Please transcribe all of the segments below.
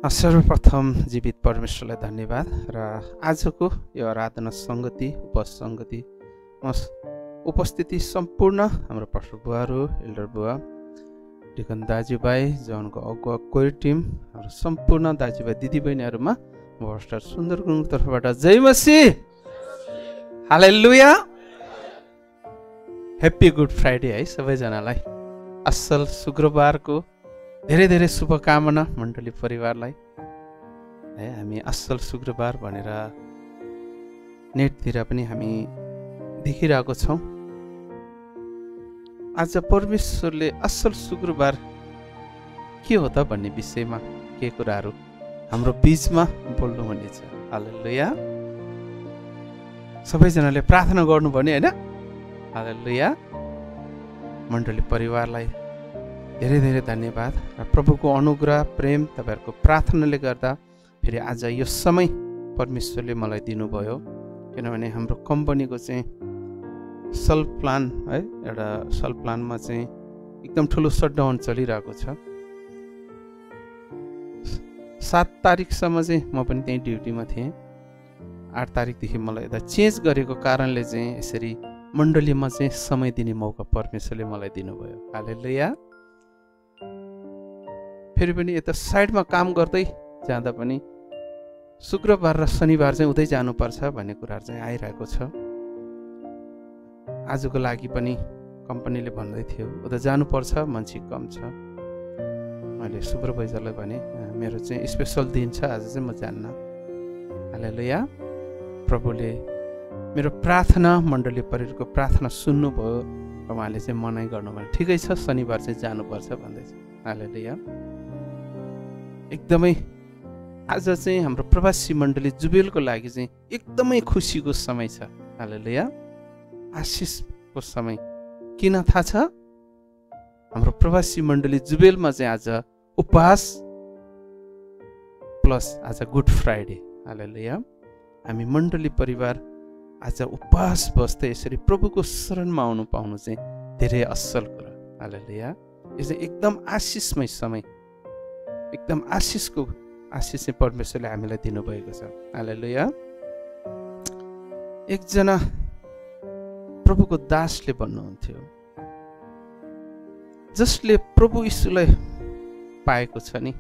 सर्वप्रथम जीवित परमेश्वरलाई धन्यवाद र आजको यो आराधना सङ्गति उपसङ्गति उपस्थिति सम्पूर्ण हाम्रो पास्टर बुवाहरू, एल्डर बुवा, डिकन दाजुभाइ, जनको अगुवा कोर टिम, हाम्रो सम्पूर्ण दाजुभाइ दिदीबहिनीहरूमा पास्टर सुन्दर गुरुङको तर्फबाट जय मसीह, हालेलुया, ह्याप्पी गुड फ्राइडे है सबैजनालाई। असल शुक्रबारको धेरै धेरै शुभकामना मण्डली परिवारलाई है। हामी असल शुक्रबार भनेर नेटतिर पनि हामी देखिरहेको छौँ। आज परमेश्वरले असल शुक्रबार के हो त भन्ने विषयमा के कुराहरू हाम्रो बीचमा बोल्नु भन्ने छ। हालेलुया, सबैजनाले प्रार्थना गर्नुभयो नि होइन? हालेलुया, मण्डली परिवारलाई धेरै धेरै धन्यवाद र प्रभुको अनुग्रह प्रेम तपाईँहरूको प्रार्थनाले गर्दा फेरि आज यो समय परमेश्वरले मलाई दिनुभयो। किनभने हाम्रो कम्पनीको चाहिँ सल प्लान है, एउटा सल प्लानमा चाहिँ एकदम ठुलो सटडाउन चलिरहेको छ। 7 तारिकसम्म चाहिँ म पनि त्यही ड्युटीमा थिएँ। 8 तारिकदेखि मलाई यता चेन्ज गरेको कारणले चाहिँ यसरी मण्डलीमा चाहिँ समय दिने मौका परमेश्वरले मलाई दिनुभयो। हालेलुया। फेरि पनि यता साइडमा काम गर्दै जाँदा पनि शुक्रबार र शनिबार चाहिँ उतै जानुपर्छ भन्ने कुराहरू चाहिँ आइरहेको छ। आजको लागि पनि कम्पनीले भन्दै थियो उता जानुपर्छ, मान्छे कम छ। मैले सुपरभाइजरलाई भने मेरो चाहिँ स्पेसल दिन छ, आज चाहिँ म जान्न। हालेलुया। प्रभुले मेरो प्रार्थना, मण्डली परिवारको प्रार्थना सुन्नुभयो, उहाँले चाहिँ मनाइ गर्नुभयो। ठिकै छ, शनिबार चाहिँ जानुपर्छ भन्दैछ। हालेलुया। एकदमै आज चाहिँ हाम्रो प्रवासी मण्डली जुबेलको लागि चाहिँ एकदमै खुसीको समय छ। हालेलुया, आशिषको समय। किन थाहा छ? हाम्रो प्रवासी मण्डली जुबेलमा चाहिँ आज उपवास प्लस आज गुड फ्राइडे। हालेलुया। हामी मण्डली परिवार आज उपवास बस्दै यसरी प्रभुको शरणमा आउनु पाउनु चाहिँ धेरै असल कुरा। हालेलुया। यो चाहिँ एकदम आशिषमय समय, एकदम आशिष चाहिँ परमेश्वरले हामीलाई दिनुभएको छ। हालेलुया। एकजना प्रभुको दासले भन्नुहुन्थ्यो, जसले प्रभु यीशुलाई पाएको छ नि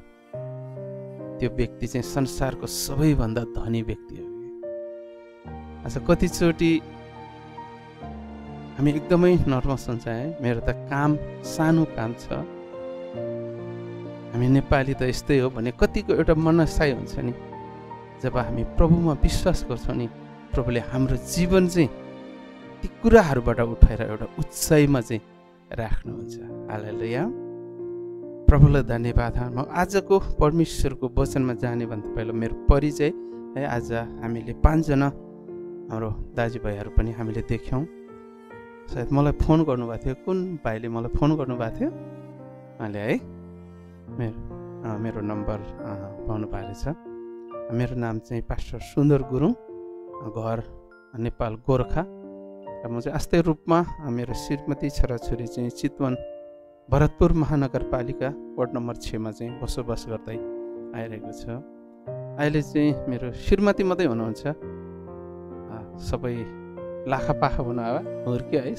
त्यो व्यक्ति चाहिँ संसारको सबैभन्दा धनी व्यक्ति हो। आज कतिचोटि हामी एकदमै नर्भस हुन्छ है, मेरो त काम सानो काम छ, हामी नेपाली त यस्तै हो भने कतिको एउटा मनसाय हुन्छ नि। जब हामी प्रभुमा विश्वास गर्छौँ नि, प्रभुले हाम्रो जीवन चाहिँ ती कुराहरूबाट उठाएर एउटा उचाइमा चाहिँ राख्नुहुन्छ। हालेलुया। प्रभुलाई धन्यवाद। म आजको परमेश्वरको वचनमा जाने भन्दा पहिला मेरो परिचय है। आज हामीले 5 जना हाम्रो दाजुभाइहरू पनि हामीले देख्यौँ। सायद मलाई फोन गर्नुभएको थियो, कुन भाइले मलाई फोन गर्नुभएको थियो उहाँले है, मेरो नम्बर पाउनु भएको छ। मेरो नाम चाहिँ पास्टर सुन्दर गुरुङ, घर नेपाल गोर्खा। र म चाहिँ आस्ते रूपमा मेरो श्रीमती छोराछोरी चाहिँ चितवन भरतपुर महानगरपालिका वार्ड नम्बर 6 मा चाहिँ बसोबास गर्दै आइरहेको छ। अहिले चाहिँ मेरो श्रीमती मात्रै हुनुहुन्छ, सबै लाखापाखा हुनु हुर्क्यो है,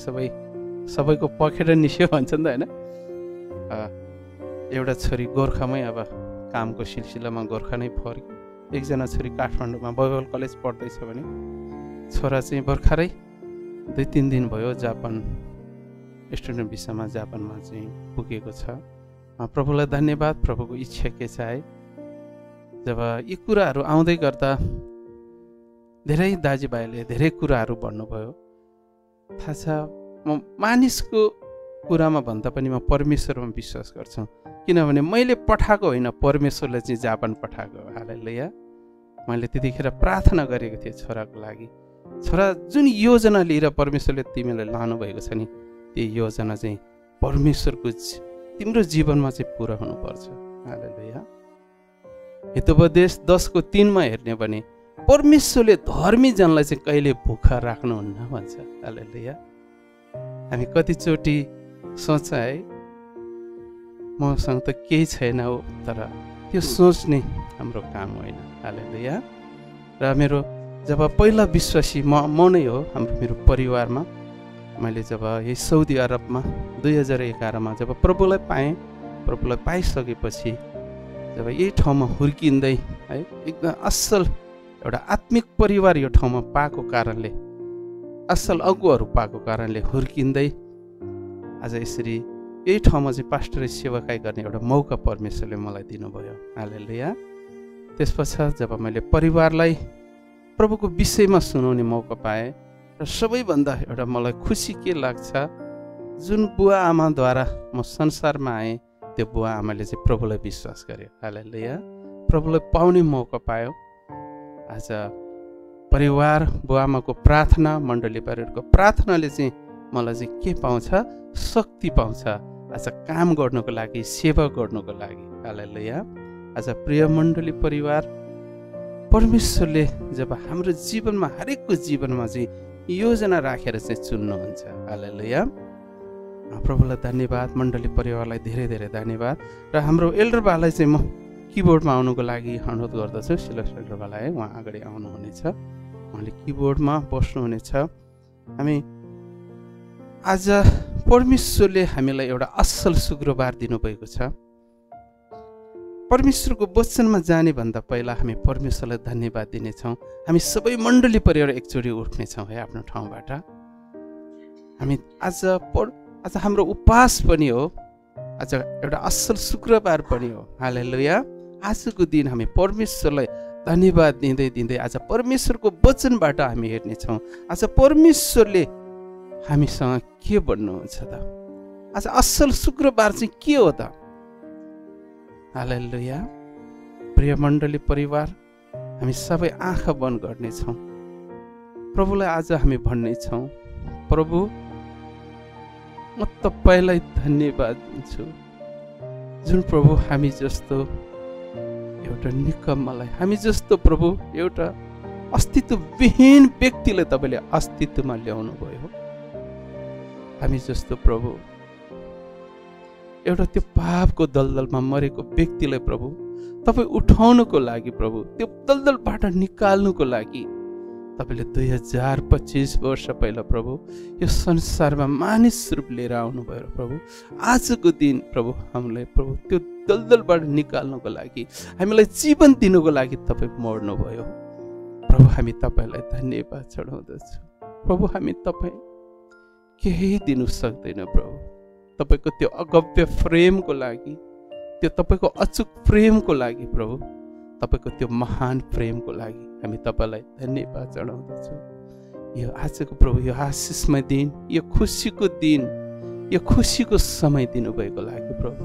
सबैको पखेर निस्यो भन्छ नि त होइन। एउटा छोरी गोर्खामै अब कामको सिलसिलामा गोर्खा नै फर्क्यो। एकजना छोरी काठमाडौँमा बाइबल कलेज पढ्दैछ भने छोरा चाहिँ भर्खरै 2-3 दिन भयो जापान स्टुडेन्ट भिसामा जापानमा चाहिँ पुगेको छ। प्रभुलाई धन्यवाद। प्रभुको इच्छा के छ है। जब यी कुराहरू आउँदै गर्दा धेरै दाजुभाइले धेरै कुराहरू भन्नुभयो। थाहा छ, म मानिसको कुरामा भन्दा पनि म परमेश्वरमा विश्वास गर्छु। किनभने मैले पठाएको होइन, परमेश्वरले चाहिँ जापान पठाएको। हालेलुया। मैले त्यतिखेर प्रार्थना गरेको थिएँ छोराको लागि। छोरा, जुन योजना लिएर परमेश्वरले तिमीलाई लानुभएको छ नि, त्यो योजना चाहिँ परमेश्वरको तिम्रो जीवनमा चाहिँ पुरा हुनुपर्छ। हालेलुया। हितोपदेश 10:3 मा हेर्ने भने परमेश्वरले धर्मी जनलाई चाहिँ कहिले भुखा राख्नुहुन्न भन्छ। हालेलुया। हामी कतिचोटि सोच है, मसँग त केही छैन हो, तर त्यो सोच नै हाम्रो काम होइन। हालेलुया। र मेरो जब पहिला विश्वासी म नै हो मेरो परिवारमा। मैले जब यही साउदी अरबमा 2011 जब प्रभुलाई पाएँ, प्रभुलाई पाइसकेपछि जब यही ठाउँमा हुर्किँदै है एकदम असल एउटा आत्मिक परिवार यो ठाउँमा पाएको कारणले, असल अगुवाहरू पाएको कारणले हुर्किँदै आज यसरी यही ठाउँमा चाहिँ पास्टरी सेवाकाई गर्ने एउटा मौका परमेश्वरले मलाई दिनुभयो। हालेलुया। त्यस पश्चात जब मैले परिवारलाई प्रभुको विषयमा सुनाउने मौका पाएँ र सबैभन्दा एउटा मलाई खुसी के लाग्छ, जुन बुवा आमाद्वारा म संसारमा आएँ त्यो बुवा आमाले चाहिँ प्रभुलाई विश्वास गर्यो। हालेलुया। प्रभुलाई पाउने मौका पायो। आज परिवार बुवा आमाको प्रार्थना, मण्डली परिवारको प्रार्थनाले चाहिँ मलाई चाहिँ के पाउँछ, शक्ति पाउँछ आज काम गर्नको लागि, सेवा गर्नको लागि। हालेलुया। आज प्रिय मण्डली परिवार, परमेश्वरले जब हाम्रो जीवनमा हरेकको जीवनमा चाहिँ योजना राखेर चाहिँ चुन्नुहुन्छ। हालेलुया। प्रभुलाई धन्यवाद, मण्डली परिवारलाई धेरै धेरै धन्यवाद। र हाम्रो एल्डर बालाई चाहिँ म किबोर्डमा आउनुको लागि अनुरोध गर्दछु। सिलेक्स एल्डर बाला है, उहाँ अगाडि आउनुहुनेछ, उहाँले किबोर्डमा बस्नुहुनेछ। हामी आज परमेश्वरले हामीलाई एउटा असल शुक्रबार दिनुभएको छ। परमेश्वरको वचनमा जाने भन्दा पहिला हामी परमेश्वरलाई धन्यवाद दिनेछौँ। हामी सबै मण्डली परिवार एकचोटि उठ्नेछौँ है आफ्नो ठाउँबाट। हामी आज हाम्रो उपवास पनि हो, आज एउटा असल शुक्रबार पनि हो। हालेलुया। आजको दिन हामी परमेश्वरलाई धन्यवाद दिँदै दिँदै आज परमेश्वरको वचनबाट हामी हेर्नेछौँ। आज परमेश्वरले हामीसँग के भन्नुहुन्छ त? आज असल शुक्रबार चाहिँ के हो त? हालेलुया। प्रिय मण्डली परिवार, हामी सबै आँखा बन्द गर्नेछौँ। प्रभुलाई आज हामी भन्नेछौँ, प्रभु म तपाईँलाई धन्यवाद दिन्छु, जुन प्रभु हामी जस्तो एउटा निकम्मलाई, हामी जस्तो प्रभु एउटा अस्तित्वविहीन व्यक्तिलाई तपाईँले अस्तित्वमा ल्याउनु भयो। हामी जस्तो प्रभु एउटा त्यो पापको दलदलमा मरेको व्यक्तिलाई प्रभु तपाईँ उठाउनुको लागि, प्रभु त्यो दलदलबाट निकाल्नुको लागि तपाईँले 2025 वर्ष पहिला प्रभु यो संसारमा मानिस रूप लिएर आउनुभयो। प्रभु आजको दिन प्रभु हामीलाई प्रभु त्यो दलदलबाट निकाल्नुको लागि, हामीलाई जीवन दिनुको लागि तपाईँ मर्नुभयो। प्रभु हामी तपाईँलाई धन्यवाद चढाउँदछौँ। प्रभु हामी तपाईँ केही दिनु सक्दैन प्रभु, तपाईँको त्यो अगम्य प्रेमको लागि, त्यो तपाईँको अचुक प्रेमको लागि, प्रभु तपाईँको त्यो महान प्रेमको लागि हामी तपाईँलाई धन्यवाद चढाउँदछौँ। यो आजको प्रभु यो आशिषमय दिन, यो खुसीको दिन, यो खुसीको समय दिनुभएको लागि प्रभु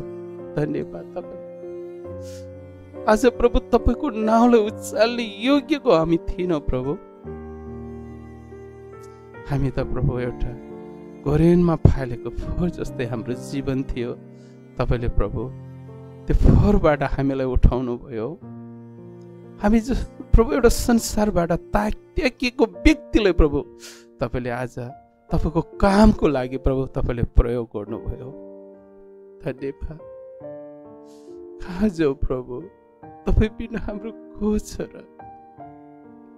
धन्यवाद। तपाईँ आज प्रभु तपाईँको नाउँलाई उचाल्ने योग्यको हामी थिएनौँ प्रभु। हामी त प्रभु एउटा घरेनमा फालेको फोहोर जस्तै हाम्रो जीवन थियो। तपाईँले प्रभु त्यो फोहोरबाट हामीलाई उठाउनु भयो। हामी प्रभु एउटा संसारबाट त्यागिएको व्यक्तिलाई प्रभु तपाईँले आज तपाईँको कामको लागि प्रभु तपाईँले प्रयोग गर्नुभयो। धन्यवाद। कहाँ जाऊ प्रभु, तपाईँ बिना हाम्रो को छ र?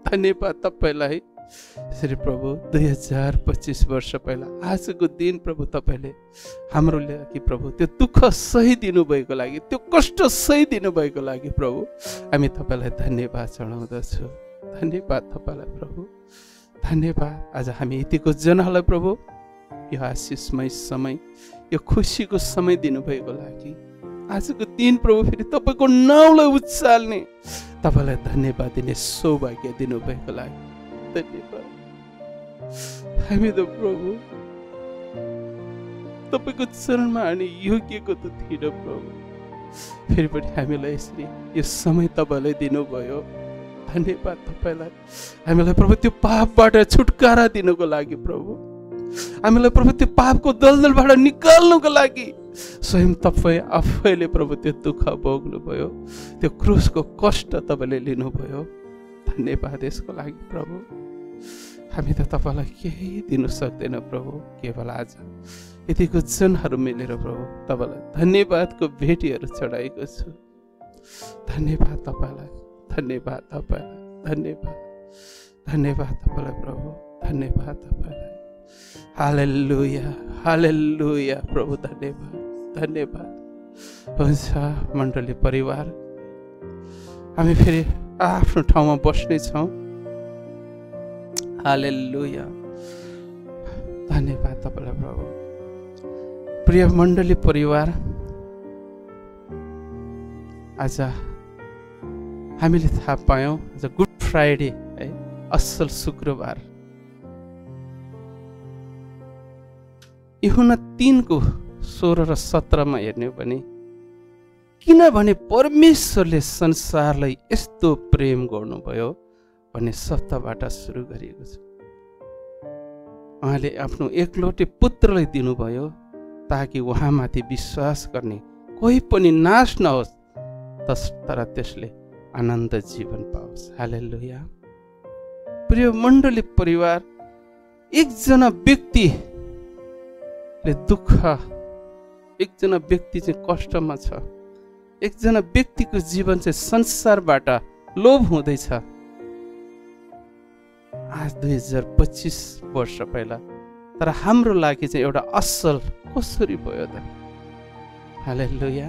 धन्यवाद तपाईँलाई। यसरी प्रभु 2025 वर्ष पहिला आजको दिन प्रभु तपाईँले हाम्रो लागि प्रभु त्यो दुःख सही दिनुभएको लागि, त्यो कष्ट सही दिनुभएको लागि प्रभु हामी तपाईँलाई धन्यवाद चढाउँदछौँ। धन्यवाद तपाईँलाई प्रभु, धन्यवाद। आज हामी यतिको जनालाई प्रभु यो आशिषमय समय, यो खुसीको समय दिनुभएको लागि, आजको दिन प्रभु फेरि तपाईँको नाउँलाई उचाल्ने, तपाईँलाई धन्यवाद दिने सौभाग्य दिनुभएको लागि धन्यवाद। हामी त प्रभु तपाईँको चरणमा आउने योग्यको त थिएन प्रभु, फेरि पनि हामीलाई यसरी यो समय तपाईँले दिनुभयो। धन्यवाद तपाईँलाई। हामीलाई प्रभु त्यो पापबाट छुटकारा दिनुको लागि प्रभु, हामीलाई प्रभु त्यो पापको दलदलबाट निकाल्नुको लागि स्वयं तपाईँ आफैले प्रभु त्यो दुःख भोग्नुभयो, त्यो क्रुसको कष्ट तपाईँले लिनुभयो। धन्यवाद यसको लागि प्रभु। हामी त तपाईँलाई केही दिनु सक्दैन प्रभु, केवल आज यतिको जनहरू मिलेर प्रभु तपाईँलाई धन्यवादको भेटीहरू चढाएको छु। धन्यवाद तपाईँलाई। धन्यवाद तपाईलाई, धन्यवाद धन्यवाद तपाईलाई प्रभु, धन्यवाद तपाईलाई। हालेलुया हालेलुया प्रभु, धन्यवाद धन्यवाद। हुन्छ मण्डली परिवार, हामी फेरि आफ्नो ठाउँमा बस्ने छौँ। हालेलुया, धन्यवाद तपाईलाई प्रभु। प्रिय मण्डली परिवार, आज हामीले थाहा पायौँ आज गुड फ्राइडे है, असल शुक्रबार। यूहन्ना 3:16 र 17 हेर्ने हो भने, किनभने परमेश्वरले संसारलाई यस्तो प्रेम गर्नुभयो भन्ने शब्दबाट सुरु गरिएको छ। उहाँले आफ्नो एकलौटे पुत्रलाई दिनुभयो ताकि उहाँमाथि विश्वास गर्ने कोही पनि नाश नहोस्, तर त्यसले आनन्द जीवन पाओस्। हालेलुया। प्रिय मण्डली परिवार, एकजना व्यक्तिले दुःख, एकजना व्यक्ति चाहिँ कष्टमा छ, एकजना व्यक्तिको जीवन चाहिँ संसारबाट लोभ हुँदैछ। आज 2025 वर्ष पहिला, तर हाम्रो लागि चाहिँ एउटा असल कसरी भयो त? हालेलुया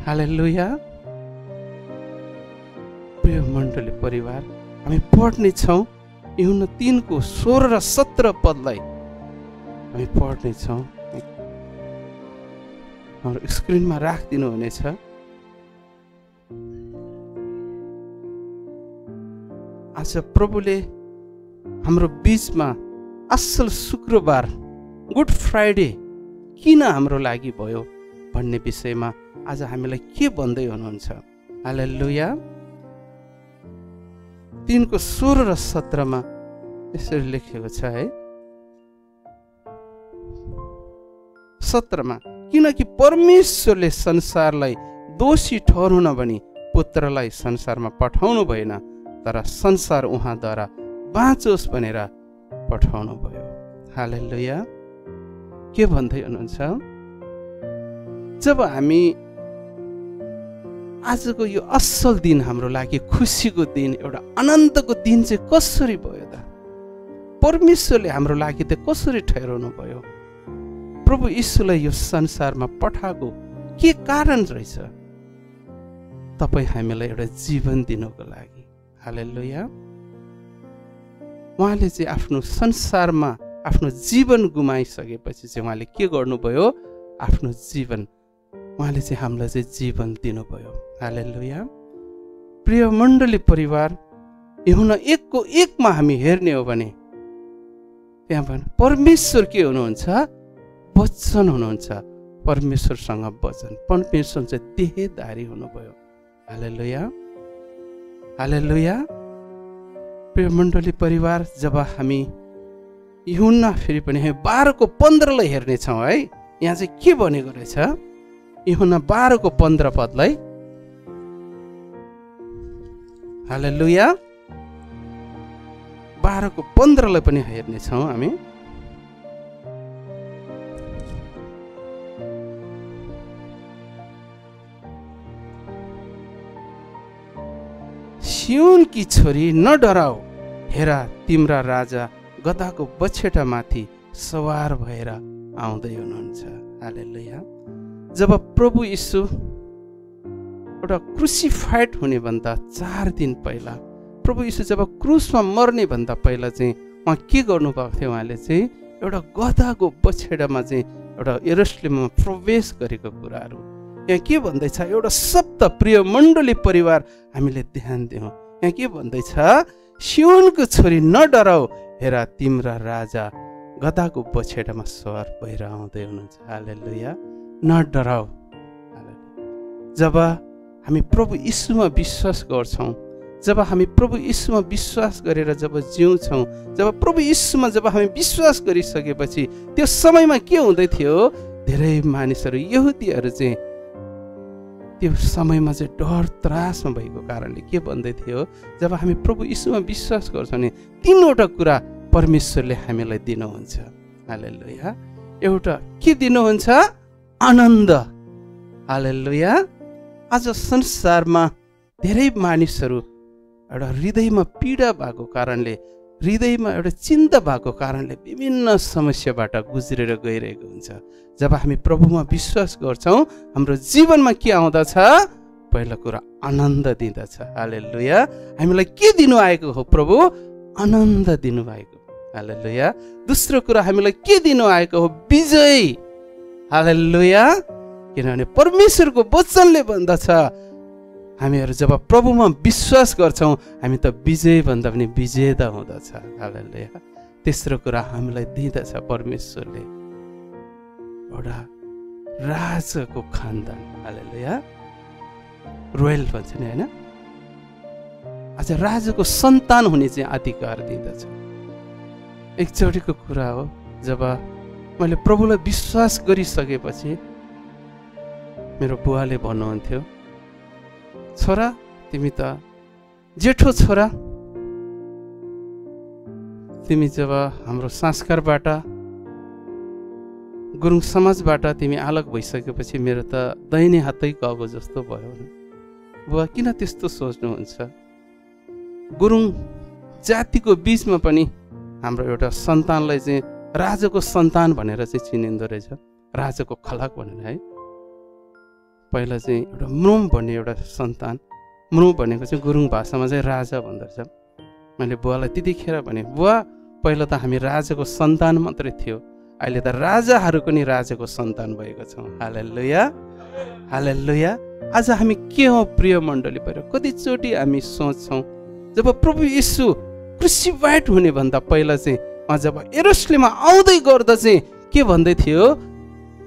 हालेलुया। प्रिय मण्डली परिवार, हामी पढ्ने छौँ यूहन्ना 3:16 र 17 पदलाई हामी पढ्ने छौँ। हाम्रो स्क्रिनमा राखिदिनु हुनेछ। आज प्रभुले हाम्रो बीचमा असल शुक्रबार, गुड फ्राइडे किन हाम्रो लागि भयो भन्ने विषयमा आज हामीलाई के भन्दै हुनुहुन्छ? हालेलुया। 3:16 र 17 यसरी लेखेको छ है। 17 किनकि परमेश्वरले संसारलाई दोषी ठहराउन भनी पुत्रलाई संसारमा पठाउनु भएन, तर संसार उहाँद्वारा बाँचोस् भनेर पठाउनु भयो। हालेलुया। के भन्दै हुनुहुन्छ? जब हामी आजको यो असल दिन हाम्रो लागि खुसीको दिन, एउटा आनन्दको दिन चाहिँ कसरी भयो त? परमेश्वरले हाम्रो लागि त कसरी ठहराउनु भयो? प्रभु यीशुलाई यो संसारमा पठाएको के कारण रहेछ? तपाईँ हामीलाई एउटा जीवन दिनको लागि। हालेलुया। उहाँले चाहिँ आफ्नो संसारमा आफ्नो जीवन गुमाइसकेपछि चाहिँ उहाँले के गर्नुभयो? आफ्नो जीवन, उहाँले चाहिँ हामीलाई चाहिँ जीवन दिनुभयो। हालेलुया। प्रिय मण्डली परिवार, यूहन्ना 1:1 हामी हेर्ने हो भने त्यहाँ भने परमेश्वर के हुनुहुन्छ? वचन हुनुहुन्छ। परमेश्वरसँग वचन, परमेश्वर चाहिँ देहधारी हुनुभयो। हालेलुया हालेलुया। प्रिय मण्डली परिवार, जब हामी यूहन्ना फेरि पनि 12:15 हेर्नेछौँ है, यहाँ चाहिँ के भनेको रहेछ? यूहन्ना 12:15 पदलाई, हालेलुया, 12:15 पनि हेर्नेछौँ हामी। सियोनकी छोरी न डराऊ, हेरा तिम्रा राजा गधाको बछेटा माथि सवार भएर आउँदै हुनुहुन्छ। हालेलुया। जब प्रभु यीशु एउटा क्रुसिफाइड हुने भन्दा 4 दिन पहिला, प्रभु यीशु जब क्रुसमा मर्ने भन्दा पहिला चाहिँ उहाँ के गर्नुभएको थियो? उहाँले चाहिँ एउटा गधाको बछेडामा चाहिँ एउटा यरुशलेममा प्रवेश गरेको कुराहरू यहाँ के भन्दैछ? एउटा शब्द प्रिय मण्डली परिवार हामीले ध्यान दियौँ। यहाँ के भन्दैछ? सियोनको छोरी न डराऊ, हेरा तिम्रा राजा गधाको बछेडामा सवार भएर आउँदै हुनुहुन्छ। हालेलुया। न डराऊ। जब हामी प्रभु यीशुमा विश्वास गर्छौँ, जब हामी प्रभु यीशुमा विश्वास गरेर जब जिउँछौँ, जब प्रभु यीशुमा जब हामी विश्वास गरिसकेपछि त्यो समयमा के हुँदै थियो? धेरै मानिसहरू, यहुदीहरू चाहिँ त्यो समयमा चाहिँ डर त्रासमा भएको कारणले के भन्दै थियो? जब हामी प्रभु यीशुमा विश्वास गर्छौँ नि, 3वटा कुरा परमेश्वरले हामीलाई दिनुहुन्छ। हालेलुया। एउटा के दिनुहुन्छ? आनन्द। हालेलुया। आज संसारमा धेरै मानिसहरू एउटा हृदयमा पीडा भएको कारणले, हृदयमा एउटा चिन्ता भएको कारणले विभिन्न समस्याबाट गुज्रेर गइरहेको हुन्छ। जब हामी प्रभुमा विश्वास गर्छौँ, हाम्रो जीवनमा के आउँदछ? पहिलो कुरा आनन्द दिँदछ। हालेलुया। हामीलाई के दिनु आएको हो प्रभु? आनन्द दिनुभएको। हालेलुया। दोस्रो कुरा हामीलाई के दिनु आएको हो? विजय। हालेलुया। किनभने परमेश्वरको वचनले भन्दछ हामीहरू जब प्रभुमा विश्वास गर्छौँ हामी त विजय भन्दा पनि विजेता हुँदछ। हालेलुया। तेस्रो कुरा हामीलाई दिँदछ परमेश्वरले एउटा राजाको खानदान। हालेलुया। रोयल भन्छ नि होइन, आज राजाको सन्तान हुने चाहिँ अधिकार दिँदछ। एकचोटिको कुरा हो, जब मैले प्रभुलाई विश्वास गरिसकेपछि मेरो बुवाले भन्नुहुन्थ्यो, छोरा तिमी त जेठो छोरा, तिमी जब हाम्रो संस्कारबाट गुरुङ समाजबाट तिमी अलग भइसकेपछि मेरो त दाहिने हातै कब जस्तो भयो। बुवा किन त्यस्तो सोच्नुहुन्छ? गुरुङ जातिको बीचमा पनि हाम्रो एउटा सन्तानलाई चाहिँ राजाको सन्तान भनेर चाहिँ चिनिँदो रहेछ, राजाको खलक भनेर है। पहिला चाहिँ एउटा म्रुम भन्ने एउटा सन्तान, म्रुम भनेको चाहिँ गुरुङ भाषामा चाहिँ राजा भन्दो रहेछ। मैले बुवालाई त्यतिखेर भने, बुवा पहिला त हामी राजाको सन्तान मात्रै थियो, अहिले त राजाहरूको नि राजाको सन्तान भएको छौँ। हालेलुया। हालेलुया। आज हामी के हो प्रिय मण्डली पर? कतिचोटि हामी सोच्छौँ जब प्रभु येशू क्रुसिफाइड हुने भन्दा पहिला चाहिँ जब यरुशलेममा आउँदै गर्दा चाहिँ के भन्दै थियो?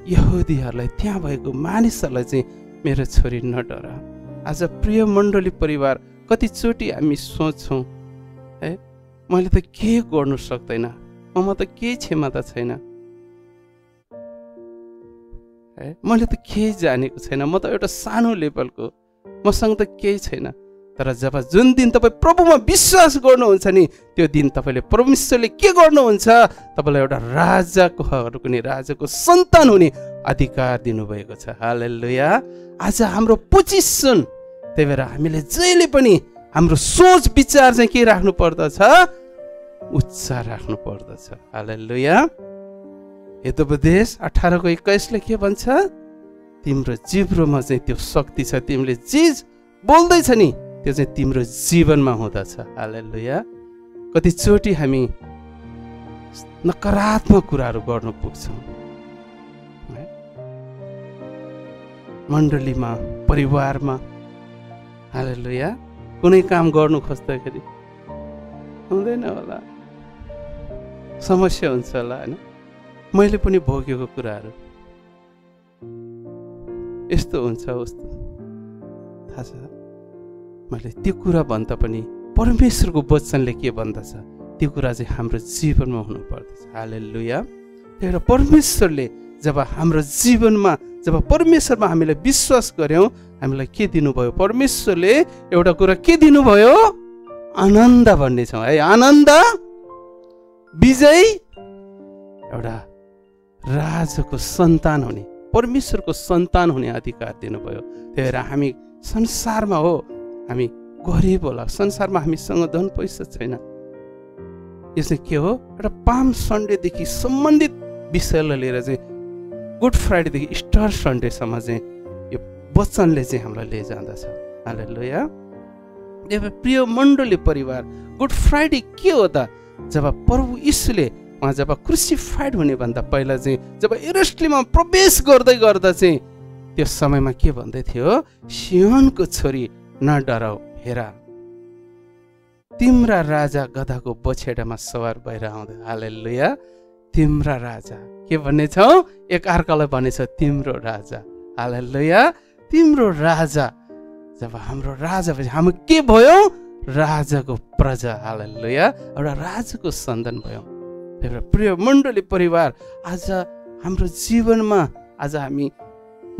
यहुदीहरूलाई, त्यहाँ भएको मानिसहरूलाई चाहिँ मेरो छोरी नडरा। आज प्रिय मण्डली परिवार कतिचोटि हामी सोच्छौँ है मैले त के गर्नु सक्दैन, ममा त केही क्षमता छैन, मैले त केही जानेको छैन, म त एउटा सानो लेभलको, मसँग त केही छैन। तर जब जुन दिन तपाईँ प्रभुमा विश्वास गर्नुहुन्छ नि, त्यो दिन तपाईँले परमेश्वरले के गर्नुहुन्छ? तपाईँलाई एउटा राजाको नि राजाको सन्तान हुने अधिकार दिनुभएको छ। हालेलुया। आज हाम्रो पोजिसन, त्यही भएर हामीले जहिले पनि हाम्रो सोच विचार चाहिँ के राख्नु पर्दछ? उच्च राख्नु पर्दछ। हालेलुया। हितोपदेश 18:21 के भन्छ? तिम्रो जिब्रोमा चाहिँ त्यो शक्ति छ, तिमीले जे बोल्दैछ नि त्यो चाहिँ तिम्रो जीवनमा हुँदछ। हालेलुया। कतिचोटि हामी नकारात्मक कुराहरू गर्न पुग्छौँ मण्डलीमा, परिवारमा। हालेलुया। कुनै काम गर्नु खोज्दाखेरि हुँदैन होला, समस्या हुन्छ होला होइन। मैले पनि भोगेको कुराहरू यस्तो हुन्छ उस्तो थाहा छ। मैले त्यो कुरा भन्दा पनि परमेश्वरको वचनले के भन्दछ त्यो कुरा चाहिँ हाम्रो जीवनमा हुनु पर्दछ। हालेलुया। त्यही भएर परमेश्वरले जब हाम्रो जीवनमा, जब परमेश्वरमा हामीले विश्वास गर्यौँ, हामीलाई के दिनुभयो? परमेश्वरले एउटा कुरा के दिनुभयो? आनन्द भन्ने छौँ है। आनन्द, विजय, एउटा राजाको सन्तान हुने, परमेश्वरको सन्तान हुने अधिकार दिनुभयो। त्यही भएर हामी संसारमा हो, हामी गरिब होला, संसारमा हामीसँग धन पैसा छैन। यो चाहिँ के हो? एउटा पाम सन्डेदेखि सम्बन्धित विषयलाई लिएर चाहिँ गुड फ्राइडेदेखि इस्टर सन्डेसम्म चाहिँ यो वचनले चाहिँ हामीलाई लिएर जाँदछ। हालेलुया। प्रिय मण्डली परिवार, गुड फ्राइडे के हो त? जब प्रभु यीशुले उहाँ जब क्रुसिफाइड हुने भन्दा पहिला चाहिँ जब यरुशलेममा प्रवेश गर्दै गर्दा चाहिँ त्यो समयमा के भन्दै थियो? सियोनको छोरी नडराऊ, हेर तिम्रा राजा गधाको बछेडामा सवार भएर आउँदै। हालेलुया। तिम्रा राजा के भन्ने छौ? एक अर्कालाई भनेछ तिम्रो राजा। हालेलुया। तिम्रो राजा। जब हाम्रो राजा भएपछि हामी के भयो? राजाको प्रजा। हालेलुया। एउटा राजाको सन्तान भयो। त्यही भएर प्रिय मण्डली परिवार, आज हाम्रो जीवनमा आज हामी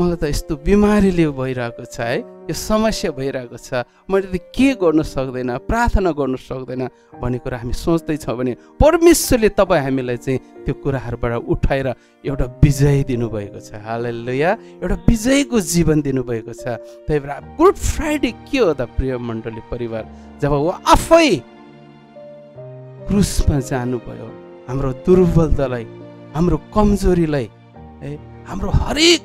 मलाई त यस्तो बिमारीले भइरहेको छ है, यो समस्या भइरहेको छ, मैले त के गर्न सक्दैन, प्रार्थना गर्न सक्दैन भन्ने कुरा हामी सोच्दैछौँ भने परमेश्वरले तपाईँ हामीलाई चाहिँ त्यो कुराहरूबाट उठाएर एउटा विजय दिनुभएको छ। हालेलुया, एउटा विजयको जीवन दिनुभएको छ। त्यही भएर गुड फ्राइडे के हो त प्रिय मण्डली परिवार, जब ऊ आफै क्रुसमा जानुभयो, हाम्रो दुर्बलतालाई, हाम्रो कमजोरीलाई, हाम्रो हरेक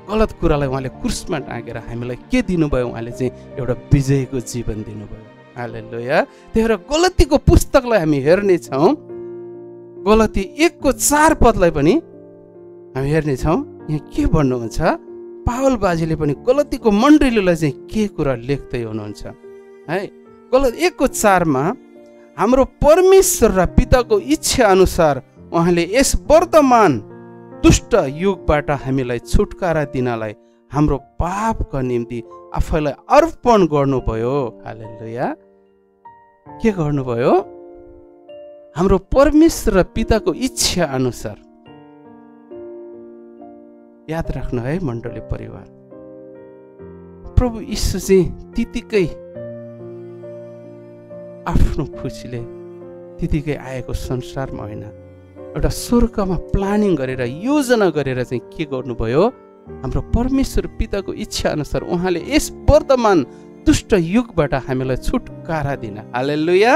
गलत कुरालाई उहाँले क्रुसमा टाँगेर हामीलाई के दिनुभयो, उहाँले चाहिँ एउटा विजयको जीवन दिनुभयो। हालेलुया। त्यही भएर गलतीको पुस्तकलाई हामी हेर्नेछौँ, गलती 1:4 पनि हामी हेर्नेछौँ। यहाँ के भन्नुहुन्छ, पावल बाजीले पनि गलतीको मण्डलीलाई चाहिँ के कुरा लेख्दै हुनुहुन्छ है। गलत 1:4 हाम्रो परमेश्वर र पिताको इच्छा अनुसार उहाँले यस वर्तमान दुष्ट युगबाट हामीलाई छुटकारा दिनलाई हाम्रो पापका निम्ति आफैलाई अर्पण गर्नुभयो। हालेलुया। के गर्नुभयो? हाम्रो परमेश्वर र पिताको इच्छा अनुसार। याद राख्नु है मण्डली परिवार, प्रभु यीशु चाहिँ त्यतिकै आफ्नो खुसीले त्यतिकै आएको संसारमा होइन, एउटा स्वर्गमा प्लानिङ गरेर योजना गरेर चाहिँ के गर्नुभयो, हाम्रो परमेश्वर पिताको इच्छा अनुसार उहाँले यस वर्तमान दुष्ट युगबाट हामीलाई छुटकारा दिन। हालेलुया।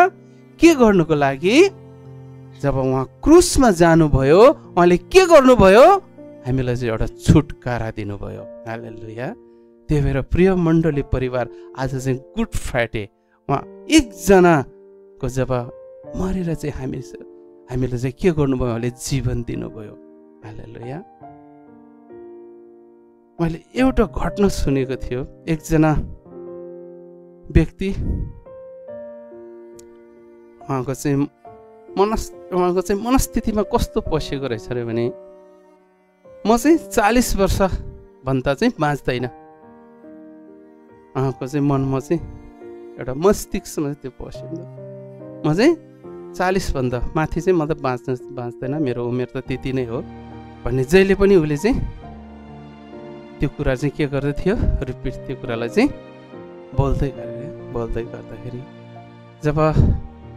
के गर्नुको लागि? जब उहाँ क्रुसमा जानुभयो, उहाँले के गर्नुभयो? हामीलाई चाहिँ एउटा छुटकारा दिनुभयो। हालेलुया। त्यही भएर प्रिय मण्डली परिवार, आज चाहिँ गुड फ्राइडे, उहाँ एकजनाको जब मरेर चाहिँ हामीले चाहिँ के गर्नुभयो, उहाँले जीवन दिनुभयो। हालेलुया। मैले एउटा घटना सुनेको थियो, एकजना व्यक्ति उहाँको चाहिँ मनस्थितिमा कस्तो पसेको रहेछ अरे भने, म चाहिँ 40 वर्ष भन्दा चाहिँ बाँच्दैन। उहाँको चाहिँ मनमा चाहिँ एउटा मस्तिष्कमा त्यो पस्यो, म चाहिँ 40 भन्दा माथि चाहिँ म त बाँच्दैन, मेरो उमेर त त्यति नै हो भन्ने जहिले पनि उसले चाहिँ त्यो कुरा चाहिँ के गर्दै थियो, रिपिट त्यो कुरालाई चाहिँ बोल्दै गर्दाखेरि जब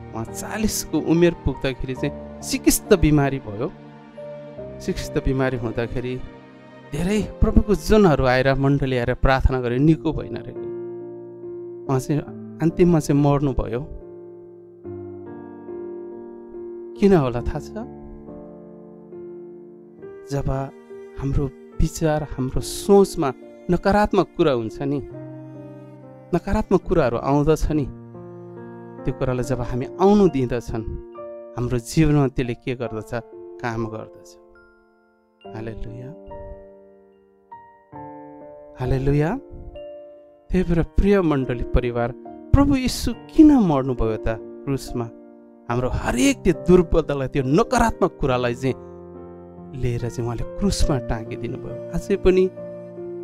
उहाँ 40 को उमेर पुग्दाखेरि चाहिँ सिकिस्त बिमारी भयो। सिकिस्त बिमारी हुँदाखेरि धेरै प्रभुको जनहरू आएर मण्डली आएर प्रार्थना गरे, निको भएन रे। उहाँ चाहिँ अन्तिममा चाहिँ मर्नुभयो। किन होला थाहा छ? जब हाम्रो विचार, हाम्रो सोचमा नकारात्मक कुरा हुन्छ नि, नकारात्मक कुराहरू आउँदछ नि, त्यो कुरालाई जब हामी आउनु दिँदछन्, हाम्रो जीवनमा त्यसले के गर्दछ? काम गर्दछ। हालेलुया, हालेलुया। त्यही भएर प्रिय मण्डली परिवार, प्रभु यीशु किन मर्नुभयो त क्रुसमा? हाम्रो हरेक त्यो दुर्बलतालाई, त्यो नकारात्मक कुरालाई चाहिँ लिएर चाहिँ उहाँले क्रुसमा टाँगिदिनु भयो। अझै पनि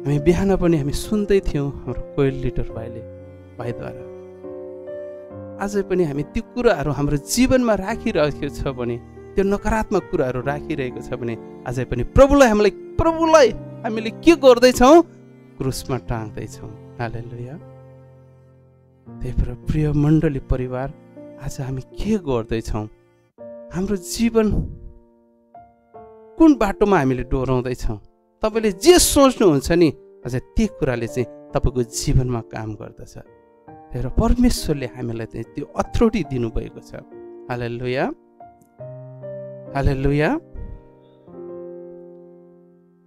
हामी बिहान पनि हामी सुन्दै थियौँ हाम्रो कोयल लिडर भाइद्वारा। अझै पनि हामी त्यो कुराहरू हाम्रो जीवनमा राखिरहेको छ भने, त्यो नकारात्मक कुराहरू राखिरहेको छ भने, अझै पनि प्रभुलाई हामीले के गर्दैछौँ? क्रुसमा टाँग्दैछौँ। हालेलुया। त्यही भएर प्रिय मण्डली परिवार, आज हामी के गर्दैछौँ? हाम्रो जीवन कुन बाटोमा हामीले डोराउँदैछौँ? तपाईँले जे सोच्नुहुन्छ नि, अझ त्यो कुराले चाहिँ तपाईँको जीवनमा काम गर्दछ। त्यही भएर परमेश्वरले हामीलाई चाहिँ त्यो अथोरिटी दिनुभएको छ। हालेलुया, हालेलुया।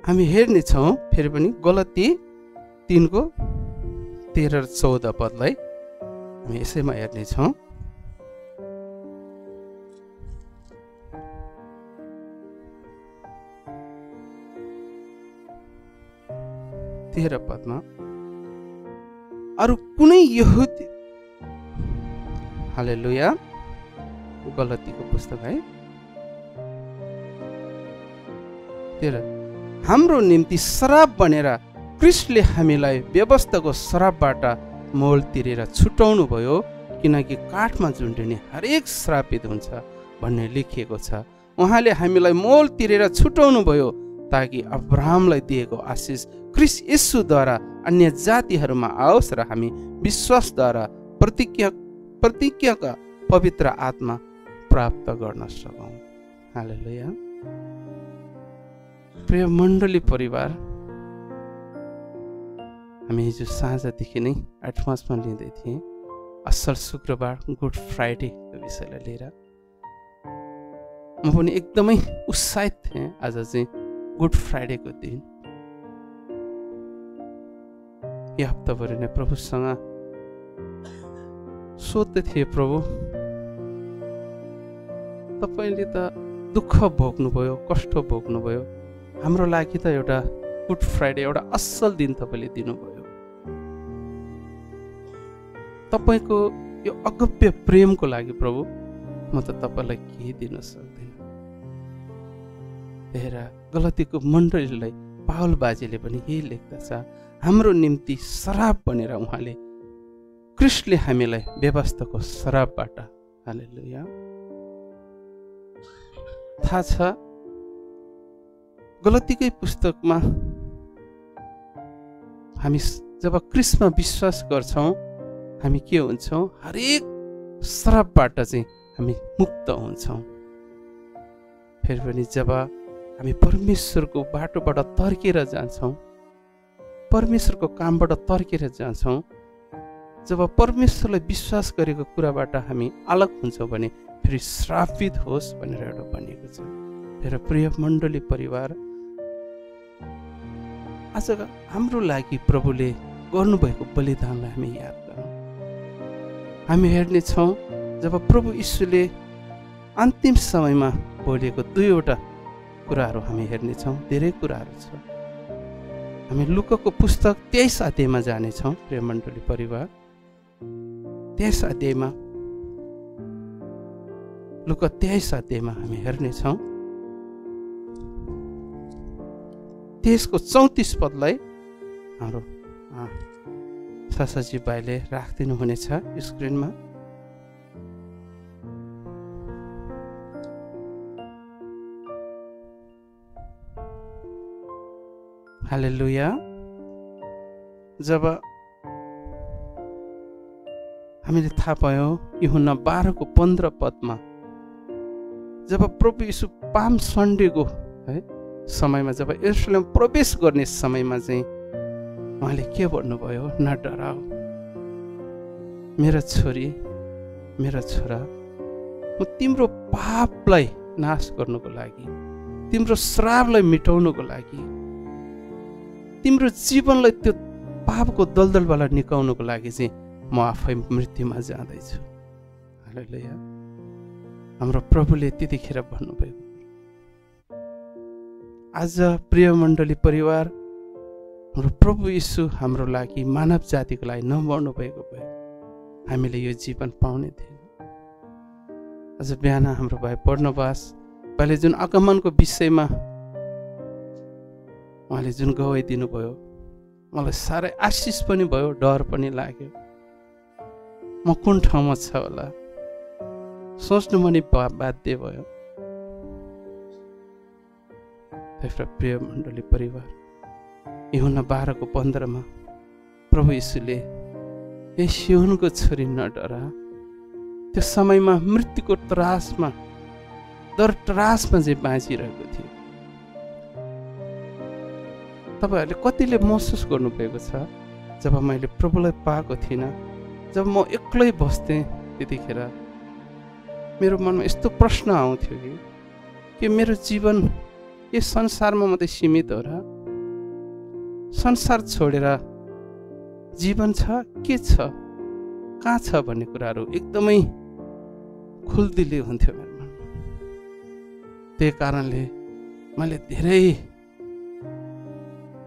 हामी हेर्नेछौँ फेरि पनि गलती 3:13-14 हामी यसैमा हेर्नेछौँ। अरू कुनै यहुदी, हालेलुया, गलतीको पुस्तक है, हाम्रो निम्ति श्राप बनेर क्रिस्टले हामीलाई व्यवस्थाको श्रापबाट मोल तिरेर छुटाउनु भयो, किनकि काठमा झुन्डिने हरेक श्रापित हुन्छ भन्ने लेखिएको छ। उहाँले हामीलाई मोल तिरेर छुटाउनु भयो, ताकि अब्राहमलाई दिएको आशिष ख्रीष्ट येशूद्वारा अन्य जातिहरूमा आओस् र हामी विश्वासद्वारा प्रतिज्ञाका पवित्र आत्मा प्राप्त गर्न सकौँ। हालेलुया। प्रिय मण्डली परिवार, हामी हिजो साँझदेखि नै एडभान्समा लिँदै थिएँ असल शुक्रबार गुड फ्राइडेको विषयलाई लिएर। म पनि एकदमै उत्साहित थिएँ। आज चाहिँ गुड फ्राइडेको दिन। यो हप्ताभरि नै प्रभुसँग सोध्दै थिएँ, प्रभु तपाईँले त दुःख भोग्नुभयो, कष्ट भोग्नुभयो, हाम्रो लागि त एउटा गुड फ्राइडे, एउटा असल दिन तपाईँले दिनुभयो। तपाईँको यो अगम्य प्रेमको लागि प्रभु म त तपाईँलाई केही दिन सक्दिनँ। हेर, गलतीको मण्डलीलाई पावल बाजेले पनि यही लेख्दछ, हाम्रो निम्ति शराब बनेर उहाँले ख्रीष्टले हामीलाई व्यवस्थाको शराबबाट, हालेलुया। थाहा छ, गलतीकै पुस्तकमा हामी जब ख्रीष्टमा विश्वास गर्छौँ हामी के हुन्छौँ? हरेक श्रापबाट चाहिँ हामी मुक्त हुन्छौँ। फेरि पनि जब हामी परमेश्वरको बाटोबाट तर्केर जान्छौँ, परमेश्वरको कामबाट तर्केर जान्छौँ, जब परमेश्वरलाई विश्वास गरेको कुराबाट हामी अलग हुन्छौँ भने फेरि श्रापित होस् भनेर एउटा भनिएको छ। मेरो प्रिय मण्डली परिवार, आज हाम्रो लागि प्रभुले गर्नुभएको बलिदानलाई हामी याद गरौँ। हामी हेर्नेछौँ जब प्रभु यीशुले अन्तिम समयमा बोलेको दुईवटा कुराहरू हामी हेर्नेछौँ। धेरै कुराहरू छ। हामी लुकाको पुस्तक 23 अध्यायमा जानेछौँ। प्रिय मण्डली परिवार, 23 अध्यायमा, लुका 23 अध्यायमा हामी हेर्नेछौँ। 23 को 34 पदलाई हाम्रो सासाजी भाइले राखिदिनु हुनेछ स्क्रिनमा। हालेलुया। जब हामीले थाहा पायौँ यूहन्ना 12 को 15 पदमा जब प्रभु यीशु पाम सन्डेको समयमा जब यरुशलेम प्रवेश गर्ने समयमा चाहिँ उहाँले के भन्नुभयो? न डराऊ मेरा छोरी, मेरा छोरा, म तिम्रो पापलाई नाश गर्नुको लागि, तिम्रो श्रापलाई मिटाउनुको लागि, तिम्रो जीवनलाई त्यो पापको दलदलबाट निकाल्नुको लागि चाहिँ म आफै मृत्युमा जाँदैछु। हालेलुया। हाम्रो प्रभुले त्यतिखेर भन्नुभएको। आज प्रिय मण्डली परिवार, हाम्रो प्रभु यीशु हाम्रो लागि, मानव जातिको लागि नमर्नु भएको भए हामीले यो जीवन पाउने थिएन। आज बिहान हाम्रो भाइ बर्नबास भाइले जुन आगमनको विषयमा उहाँले जुन गवाई दिनुभयो, मलाई साह्रै आशिष पनि भयो, डर पनि लाग्यो। म कुन ठाउँमा छ होला सोच्नु पनि बाध्य भयो। प्रिय मण्डली परिवार, यूहन्ना 12 को 15 मा प्रभु यीशुले ए सियोनको छोरी न डरा, त्यो समयमा मृत्युको त्रासमा, त्रासमा चाहिँ बाँचिरहेको थियो। तपाईँहरूले कतिले महसुस गर्नुभएको छ जब मैले प्रभुलाई पाएको थिइनँ, जब म एक्लै बस्थेँ, त्यतिखेर मेरो मनमा यस्तो प्रश्न आउँथ्यो कि मेरो जीवन यो संसारमा मात्रै सीमित हो र? संसार छोडेर जीवन छ के छ, कहाँ छ भन्ने कुराहरू एकदमै खुल्दिली हुन्थ्यो मेरो मनमा। त्यही कारणले मैले धेरै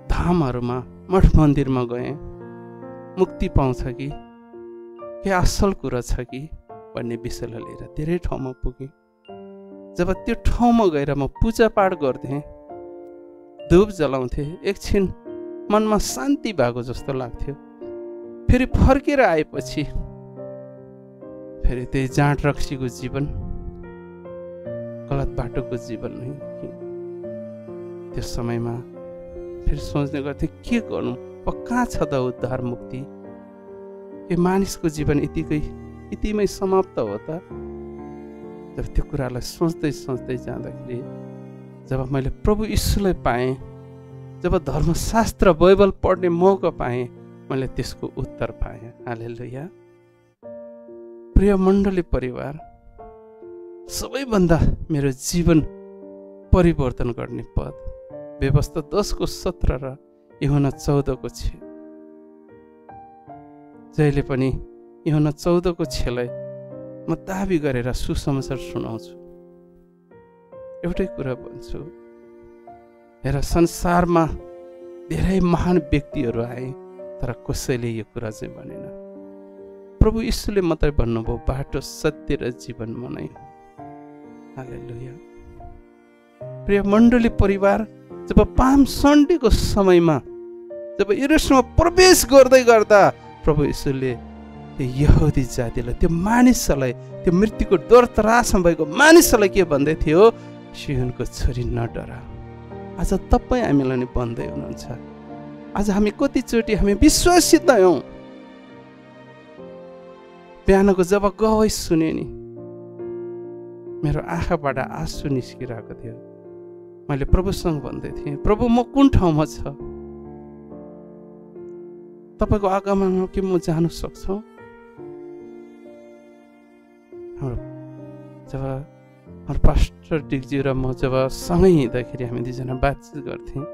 धामहरूमा, मठ मन्दिरमा गएँ, मुक्ति पाउँछ कि के असल कुरा छ कि भन्ने विषयलाई लिएर धेरै ठाउँमा पुगेँ। जब त्यो ठाउँमा गएर म पूजापाठ गर्थेँ, धूप जलाउँथेँ, एकछिन मनमा शान्ति भएको जस्तो लाग्थ्यो। फेरि फर्केर आएपछि फेरि त्यही जाँड रक्सीको जीवन, गलत बाटोको जीवन नै। त्यो समयमा फेरि सोच्ने गर्थेँ के गर्नु, कहाँ छ त उद्धार मुक्ति? यो मानिसको जीवन यतिमै समाप्त हो त? जब त्यो कुरालाई सोच्दै सोच्दै जाँदाखेरि जब मैले प्रभु यीशुलाई पाएँ, जब धर्मशास्त्र बाइबल पढ्ने मौका पाएँ, मैले त्यसको उत्तर पाएँ। हालेलुया। प्रिय मण्डली परिवार, सबैभन्दा मेरो जीवन परिवर्तन गर्ने पद व्यवस्था 10:17 र यूहन्ना 14:6। जहिले पनि यूहन्ना 14:6लाई म दाबी गरेर सुसमाचार सुनाउँछु। एउटै कुरा भन्छु, हेर संसारमा धेरै महान व्यक्तिहरू आए तर कसैले यो कुरा चाहिँ भनेन। प्रभु यीशुले मात्रै भन्नुभयो, बाटो सत्य र जीवन म नै हो। हालेलुया। प्रिय मण्डली परिवार, जब पाम सन्डेको समयमा जब यरुशलेममा प्रवेश गर्दै गर्दा प्रभु यीशुले त्यो यहुदी जातिलाई, त्यो मानिसलाई, त्यो मृत्युको डर त्रासमा भएको मानिसलाई के भन्दै थियो? सियोनको छोरी नडरा। आज तपाईँ हामीलाई नि भन्दै हुनुहुन्छ। आज हामी कतिचोटि हामी विश्वासित हौँ। बिहानको जब गवाई सुने नि मेरो आँखाबाट आँसु निस्किरहेको थियो। मैले प्रभुसँग भन्दै थिएँ, प्रभु म कुन ठाउँमा छ? तपाईँको आगमनमा के म जानु सक्छौँ? जब पास्टर डिकजी र म जब सँगै हिँड्दाखेरि हामी दुईजना बातचित गर्थ्यौँ।